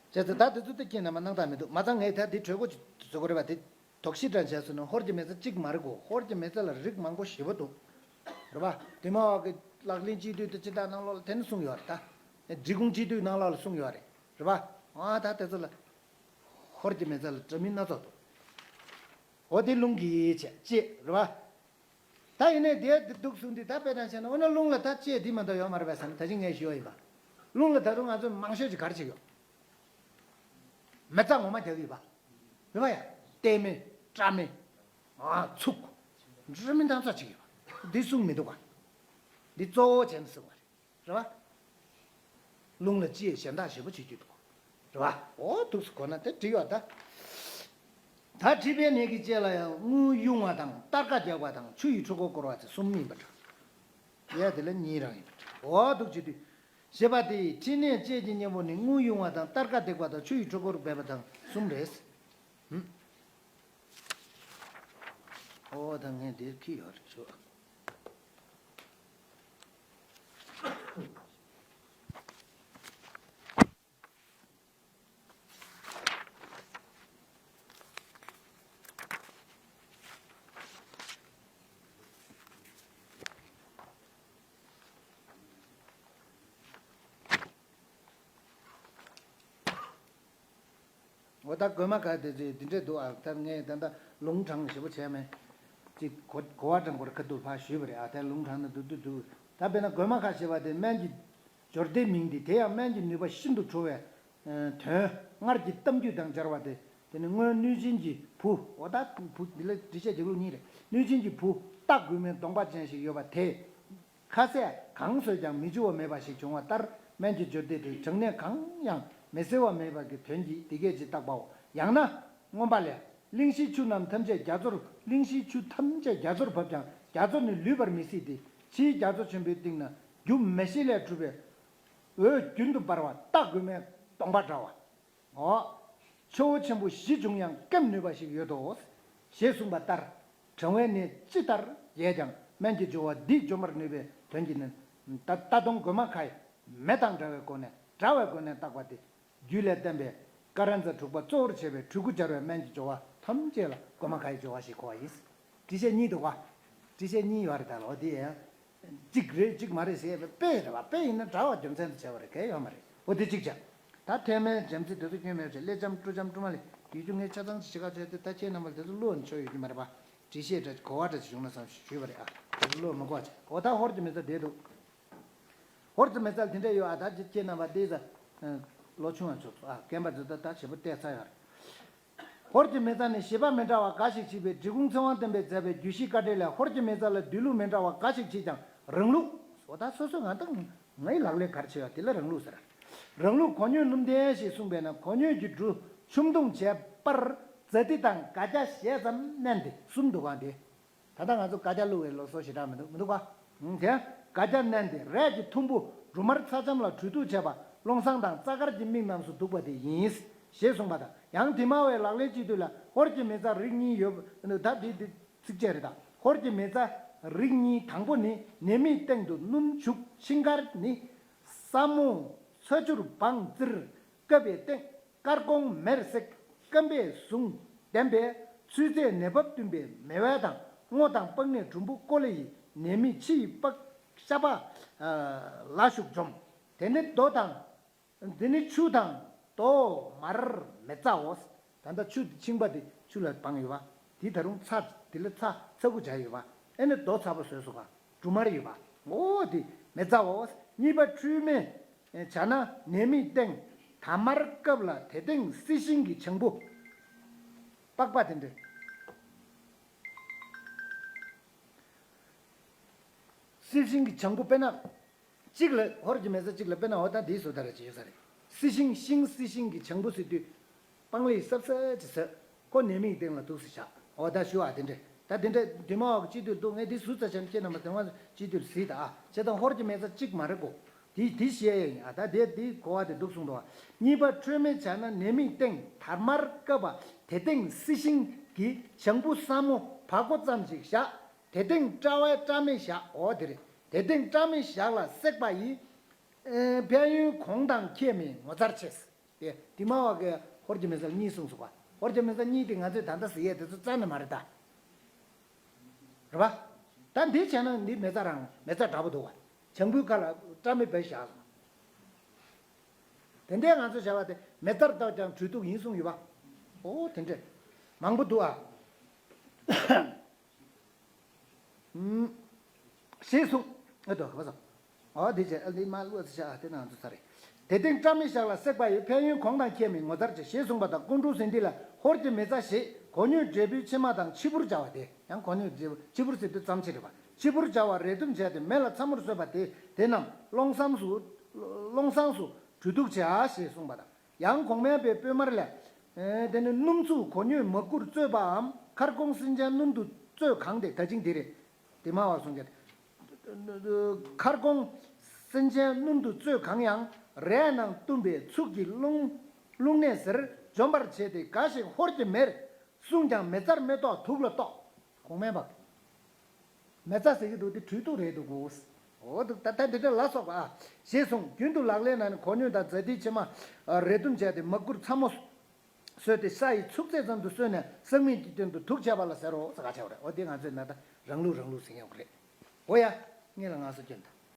བྱས་ཙང་ད་དེ་ཚོ་དེ་ཁྱེད་རྣམ་པ་སྣང་དག་མི་འདུག་མ་ཚང་ངས་ད་དེ་གྲོས་འགོ་ཅིག་བཟོ་དགོས་རེད་པ། དེ་དོགས་གཞི་འདྲ་བྱས་སོང་ན་ཧོར་གྱི་མེ་བཙའ་གཅིག་མ་རེད་གོ། ཧོར་གྱི་མེ་བཙའ་ལ་རིགས་མང་པོ་ཞེ་པོ་འདུག་རེད་པ། དེ་མ་བ་གི་ལག་ལེན་སྤྱི་འཐུས་དེ་སྤྱི་བཏང་ནང་ལོགས་ལ་དེ་ནི་གསུངས་ཡོད་རེད་ད། འབྲི་གུང་སྤྱི་འཐུས་ནང་ལོགས་ལ་གསུངས་ཡོད་རེད། རེད་པ། ཨ་ད་དེ་ཚོ་ལ་ཧོར་གྱི་མེ་བཙའ་ལ་འདྲ་མིན་སྣ་ཚོགས་འདུག་འོ་དེ་རླུང་གིས་བྱས་ཅེས་རེད་པ། ད་ཡིན་ནའི་དེ་འདུག་གསུངས་དུས་ད་དཔེ་དང་བྱས་ན་འོ་ན་རླུང་ལ་ད་ལྕེ་འདི་མ་གཏོགས་ཡོད་མ་རེད་པས་ཟེར་ན་ད་ཅི་ངས་ཞུས་པ་ཡིན་པ། རླུང་ལ་ད་རུང་ང་ཚོས་མང་ཤོས་ཅིག་ག་རེ་བྱེད་ཀྱི་ཡོད། མེ་བཙའ་ངོ་མ་རྒྱག་གི་ཡོད་པ། རེད་པ་ཡ། ལྟེ་མེ། སྐྲ་མེ། ཨ་ཚུགས། འདྲ་མིན་སྣ་ཚོགས་བྱེད་ཀྱི་ཡོད་པ། འདི་གསུངས་མི་འདུག་ག་འདི་གཙོ་བོ་བྱས་ནས་གསུངས་པ་རེད། རེད་པ། རླུང་ལ་ལྕེ་གཞན་དག་ཞེ་པོ་བྱེད་རྒྱུ་འདུག་རེད་པ། འོ་འདུག་སེ་གོ་ན་དེ་འགྲིག་ཡོད་ད། ད་མཁྲིས་པའི་ནད་ཀྱི་ལྕེ་ལ་ཡང་རྔུལ་དབྱུང་བ་དང་སྟར་ཀ་རྒྱག་པ་དང་ཆུ་ཡི་འཁྲུལ་འཁོར་བསྐོར་བ་ཚེ་གསུམ་ཡིན་པ་འདྲ། ཡ་དེ་ལ་གཉིས་རང་ཡིན་པ་འདྲ། འོ་འདུག་བྱེད་དུས། ཞེས་པ་སྟེ་མཁྲིས་ནད་བཅས་ཀྱི་གཉེན་པོ་ནི་རྔུལ་དབྱུང་བ་དང་སྟར་ཀ་རྒྱག་པ་དང་ཆུ་ཡི་འཁྲུལ་འཁོར་འབེབས་པ་དང་གསུམ་རེད། ཧུམ། ཨོ་ད་ངས་འདིར་ཁྱི་ཡོད་རེད་ཤོག་འོ་ད་དགོས་མ་ག་དེ་དེ་འདི་འདྲས་འདུག་ཨ་ད་ངས་ད་ལྟ་ལུང་དྲངས་ཞེ་པོ་བྱས་མེད། ཅིག་གོ་གོ་བ་དྲངས་པར་ཁ་ཐུག་ཕར་ཞུས་པ་རེད། ཨ་ད་ལུང་དྲངས་ན་འདུག་འདུག་འདུག་ད་དཔེར་ན་དགོས་མ་ག་ཞེས་པ་དེ་སྨན་གྱི་སྦྱོར་སྡེའི་མིང་འདི་དེ་ཡང་སྨན་གྱི་ནུས་པ་ཤིན་ཏུ་ཕྲོ་བའི་དོན་སྔར་གྱི་གཏམ་རྒྱུད་དང་སྦྱར་བ་སྟེ། དེ་ནི་སྔོན་གནོད་སྦྱིན་གྱི་བུ། འོ་ད་བུ་འདི་ལ་འགྲེལ་བཤད་རྒྱག་ལུགས་གཉིས་རེད། གནོད་སྦྱིན་གྱི་བུ། རྟ་རྒོད་མའི་གདོང་པ་ཅན་ཞིག་ཡོད་པ་དེས། ཁ་ཟས་གང་ཟོས་ཀྱང་མི་འཇུ་བ་མེད་པ་ཞིག་བྱུང་བ་ལྟར། སྨན་གྱི་སྦྱོར་སྡེ་དེ་གྲང་ནད་གང་ཡང་མི་སེལ་བ་མེད་པ་གི་དོན་གྱིས་འདི་སྐད་ཅེས་བཏགས་པའོ། ཡང་ན། མངོན་པ་ལས། གླིང་བཞིའི་ཆུ་རྣམས་ཐམས་ཅད་རྒྱ་མཚོར། གླིང་བཞིའི་ཆུ་ཐམས་ཅད་རྒྱ་མཚོར་བབས་ཀྱང་རྒྱ་མཚོ་ནི་ལུད་པར་མི་སྲིད་དེ། ཕྱིའི་རྒྱ་མཚོ་ཆེན་པོའི་སྟེང་ན་རྒྱུ་མེ་ཤེལ་ལས་གྲུབ་པའི་འོད་རྒྱུན་དུ་འབར་བ་རྟ་རྒོད་མའི་གདོང་པ་འདྲ་བ། འོ། ཆུ་བོ་ཆེན་པོ་བཞི་བྱུང་ཡང་སྐེམ་ནུས་པ་ཞིག་ཡོད་དོ། ཞེས་གསུངས་པ་ལྟར། གྲང་བའི་ནད་ཅི་ལྟར་ཡལ་ཀྱང་སྨན་གྱི་སྦྱོར་བ་འདིས་འཇོམས་པར་ནུས་པའི་དོན་གྱིས་ནི། རྟ་རྟ་གདོང་རྒོད་མ་ཁ་ཡི་མེ་དང་འདྲ་བའི་སྒོ་ནས་འདྲ་བའི་སྒོ་ནས་བཏགས་པ་སྟེ། རྒྱུད་ལས་བསྟན་པའི་ཀ་ར་ཛ་དྲུག་པ་གཙོ་བོར་བྱས་པའི་གྲུ་གུ་སྦྱར་བའི་སྨན་གྱི་སྦྱོར་བ་ཐམས་ཅད་ལ་རྒོད་མ་ཁ་ཡི་སྦྱོར་བ་ཞེས་གོ་བ་ཡིན། འགྲེལ་བཤད་གཉིས་འདུག་བ། འགྲེལ་བཤད་གཉིས་ཡོད་རེད་ད་ལོ་དེ་ཡང་། གཅིག་རེད་གཅིག་མ་རེད་ཟེར་བའི་དཔེ་རེད་བ། དཔེ་ཡིན་ན་འདྲ་བ་རྒྱུ་མཚན་དུ་བྱས་པ་རེད། གལ་ཡོད་མ་རེད། འོ་དེ་གཅིག་བྱ། ད་ཐལ་མོ་འཇམ་རྩི་དེ་ཚོ་སྐྱོན་མེད་བྱས་ཀླད་འཇམ་ཀྲུ་འཇམ་ཀྲུ་མ་ལས་ཡུལ་རྒྱུ་ངས་ཆ་ཚང་ཅིག་ཤེས་ཁ་བྱས་ཏེ་ད་ཁྱེད་རྣམ་པ་ལ་དེ་ཚོ་བློ་ནི་ཆོད་ཡོད་ཀྱི་མ་རེད་པ། འགྲེལ་བཤད་འདྲ་གོ་བ་འདྲ་ཅིག་བྱུང་ན་བསམ་ཞུས་པ་རེད་ཨ། དེ་ཚོ་བློ་མ་གོ་བ་བྱས། འོ་ད་ཧོར་གྱི་མི་ཚ་བསྡད་འདུག་ཧོར་གྱི་མི་ཚ་དེ་འདྲ་ཡོད་ཨ། ད་ཁྱེད་རྣམ་པ་དེ་ཚ་ལོ་ཆུང་བ་ཚོ་ཨ་རྒན་པ་ཚོ་ད་ད་བྱེད་པོ་བལྟས་ཚར་ཡོད་རེད། ཧོར་གྱི་མི་ཚ་ནི་བྱེད་པ་མི་འདྲ་བ་འགའ་ཞིག་བྱེད་པས། འབྲི་གུང་ཚེ་དབང་བསྟན་པས་མཛད་པའི་རྒྱུད་བཞིའི་དཀའ་འགྲེལ་ལས། ཧོར་གྱི་མི་ཚ་ལ་སྡོད་ལུགས་མི་འདྲ་བ་འགའ་ཞིག་བྱེད་ཀྱང་རང་ལུགས། འོ་ད་སོ་སོ་ང་དང་ངའི་ལག་ལེན་ག་རེ་བྱེད་པ་དེ་ལ་རང་ལུགས་ཟེར། རང་ལུགས་གོ་སྙོད་སྣུམ་ལྡན་ཞེས་གསུངས་པས་ན། གོ་སྙོད་ཀྱི་འབྲུ་ཆུ་མདོངས་བྱས་པར་ཛ་ཏི་དང་སྒ་སྐྱ་ཞལ་ཙམ་བསྣན་ཏེ་གསུམ་འདུག་ག་འདི། ད་ལྟ་ང་ཚོ་སྒ་སྐྱ་བླུགས་པའི་ལོ་སོ་ཞེ་དྲག་མི་འདུག་མི་འདུག་ག་ཨང་། དེ་སྒ་སྐྱ་བསྣན་ཏེ་རས་ཀྱི་ཐུམ་བུ་རུ་མར་ཚ་ཆམ་ལ་གྲོས་གཏུག་བྱས་པ་ཀློང་བཟང་དང་རྩ་དཀར་གྱི་མིག་རྣམས་སུ་འདུག་པ་དེ་ཡིན། ཞེས་གསུངས་པ་དང་། ཡང་དེ་མ་བའི་ལག་ལེན་སྤྱི་འཐུས་ལ་ཧོར་གྱི་མི་ཚ་རིགས་གཉིས་ཡོད། ད་འདི་འདི་ཚིགས་བཅད་རེད་ད། ཧོར་གྱི་མི་ཚ་རིགས་གཉིས། དང་པོ་ནི་ནད་མེད་སྟེང་དུ་སྣུམ་བྱུག་ཤིང་དཀར་ནི། ས་མོ་ཚ་ཆུར་བང་བཙིར་བཀབ་པའི་སྟེང་། དཀར་གོང་མེར་བསྲེགས་སྐམ་པས་བཟུང་ལྡན་པས། ཚོད་ཚད་ནད་བབས་བསྟུན་པའི་མེ་དབལ་དང་སྔོ་དང་པགས་ནད་གྲུམ་བུ་ཀོ་ལེ་ཡི་ནད་མེད་ཕྱི་ཡི་པགས་ཤ་པ་ལ་ཞུགས་འཇོམས། དེ་ནི་རྡོ་དང་། འདི་ནི་ཆུ་དང་རྡོ་མར་མེ་བཙའོ། ད་ལྟ་ཆུ་འདི་ཕྱིང་པ་འདི་ཆུ་ལ་སྦངས་ཡོད་པ། འདི་ད་རུང་ཚྭ། འདི་ལ་ཚྭ་ཚྭ་ཁུ་བྱས་ཡོད་པ། ཨེ་ནི་རྡོ་ཚ་པོ་བཟོས་སོ་ག་འབྲུ་མར་ཡོད་པ། འོ་འདི་མེ་བཙའོ། གཉིས་པ་འཁྲུལ་མེད་བྱ་ན་ནད་མེད་སྟེང་དར་དམར་བཀབ་ལ་དེ་སྟེང་སྲི་ཤིང་གི་བྱང་བུ། པགས་པ་དེ་འདྲ། སྲི་ཤིང་གི་བྱང་བུ་དཔེར་ན། གཅིག་ལ་ཧོར་གྱི་མེ་བཙའ་གཅིག་ལ་དཔེར་ན་འོ་ད་འདིའི་བཟོ་ལྟ་ར་ཅིག་ཡོད་ས་རེད། སྲི་ཤིང་ཤིང་སྲི་ཤིང་གི་བྱང་བུ་ཟེར་དུས། སྤང་ལེབ་སྲབ་སྲབ་ཅིག་བཟོས། ཁོ་ནད་མེད་སྟེང་ལ་འདུག་སེ་བཞག་འོ་ད་ཞུ་བ་དེ་འདྲས། ད་དེ་འདྲས་དེ་མ་འོག་སྤྱི་འཐུས་འདུག་ངས་འདི་ཟུར་ཙམ་བྱས་ན་ཁྱེད་རྣམ་པ་དེ་མ་སྤྱི་འཐུས་ལ་གཟིགས་ད་ཨ། བྱས་ཙང་ཧོར་གྱི་མེ་བཙའ་གཅིག་མ་རེད་གོ། དེ་དེ་བཤད་ཡ་ཡིན་ཨ། ད་དེ་དེ་གོ་བ་དེ་འདུག་གསུངས་འདུག་ཨ། གཉིས་པ་འཁྲུལ་མེད་བྱས་ན་ནད་མེད་སྟེང་དར་དམར་བཀབ་པ་དེ་སྟེང་སྲི་ཤིང་གི་བྱང་བུ་སྲ་མོ་བ་གོ་ཙམ་ཞིག་བཞག་དེ་སྟེང་སྐྲ་བའི་སྐྲ་མེ་བཞག་འོ་དེ་རེད། དེ་སྟེང་སྐྲ་མེ་བཞག་ལ་བསྲེགས་པ་ཡིས། ཨེ། ཕན་ཡོན་གོང་དང་ཁྱད་མེད་ངོ་མཚར་ཆེ། དེ་དེ་མ་བ་གའི་ཧོར་གྱི་མེ་བཙའ་གཉིས་གསུངས་སོང་བ། ཧོར་གྱི་མེ་བཙའ་གཉིས་དེ་ང་ཚོས་ད་ལྟ་ཟེར་ཡས་དེ་ཚོ་རྩ་ནས་མ་རེད་ད། རེད་པ། ད་འདི་བྱས་ན་འདི་མེ་བཙའ་རང་མེ་བཙའ་འདྲ་པོ་འདུག་བ། བྱང་བུའི་ཁ་ལ་སྐྲ་མེ་བས་བཞག་སོང་། དེ་འདྲའི་ང་ཚོས་བྱ་བ་དེ་མེ་བཙའ་ལྟ་ཀྱང་གྲོས་གཏུག་ཡིན་གསུངས་ཡོད་པ། ཨོ་དེ་འདྲས་མང་པོ་འདུག་ཨ། ཞེས་གསུངས། ཨེ་ཏོ་ག་པ་སོ། ཨོ་དེ་བྱས་ཨ་འདི་མ་བློ་ཚེ་ཤ་ཨ་དེ་ནང་དུ་ཚ་རེད། དེ་སྟེང་སྐྲ་མེ་བཞག་ལ་བསྲེགས་པ་ཡི་ཕན་ཡོན་གོང་དང་ཁྱད་མེད་ངོ་མཚར་ཆེ་ཞེས་གསུངས་པ་དང་ཀོང་སྤྲུལ་ཟིན་འདི་ལ་ཧོར་གྱི་མེ་བཙའ་ཞེས་གོ་སྙོད་འབྲས་བུའི་ཕྱེ་མ་དང་ཕྱི་བུར་སྦྱར་བ་སྟེ། ཡང་གོ་སྙོད་འབྲས་བུ་ཕྱི་བུར་ཟེར་དུས་ཙམ་ཕྱེ་རེད་པ། ཕྱི་བུར་སྦྱར་བ་རས་ཐུམ་བྱས་ཏེ་མེ་ལ་ཚ་མོར་བཟོས་པ་དེ་དེ་རྣམས་ཀློང་བཟང་སུ། ཀློང་བཟང་སུ་གྲོས་གཏུག་བྱེད་ཨ་ཞེས་གསུངས་པ་དང་། ཡང་གོང་མའི་པའི་སྤོས་མར་ལས། ཨེ། དེ་ནི་སྣུམ་བཙུགས་གོ་སྙོད་མ་བསྐུར་བཙོས་པའམ་མཁར་གོང་སྲིན་ཆེན་སྣུམ་དུ་བཙོས་གང་སྟེ་ད་ཅིང་འདི་རེད། དེ་མ་བ་གསུང་རྒྱུ། མཁར་གོང་སྲིན་ཆེན་སྣུམ་དུ་བཙོས་གང་ཡང་རས་ནང་བཏུམས་པའི་ཚུགས་ཀྱི་རླུང་རླུང་ནད་ཟེར་འཇོམས་པར་བྱས་ཏེ་འགའ་ཞིག་ཧོར་གྱི་མེར་གསུངས་ཀྱང་མེ་བཙའ་མེ་ཏོག་དུག་ལ་གཏོགས། གོང་མའི་པ། མེ་བཙའ་ཟེར་གྱི་འདུག་དེ་གྲོས་གཏུག་རེད་འདུག་གོ། འོ་འདུག་ད་ལྟ་འདི་འདྲ་ལ་སོགས་པ་ཞེས་གསུངས། རྒྱུན་དུ་ལག་ལེན་ནང་ནས་གོ་སྙོད་དང་ཛ་ཏིའི་ཕྱེ་མ་རས་ཐུམ་བྱས་ཏེ་མ་བསྐུར་ཚ་མོ་བཟོས་ཏེ་ས་ཡི་ཚུགས་ཚད་ཙམ་དུ་བཟོས་ནས་བསགས་མིན་གྱི་སྟེང་དུ་དུག་བྱས་པ་ལ་ཟེར་རོ་ཟེར་ག་བྱས་པ་རེད། འོ་དེ་ང་ཚོས་ན་ད་རང་ལུགས་རང་ལུགས་ཟེར་ཡོང་གི་རེད། འོ་ཡ། ངས་ལ་ང་སོ་སྐྱོན་དང་།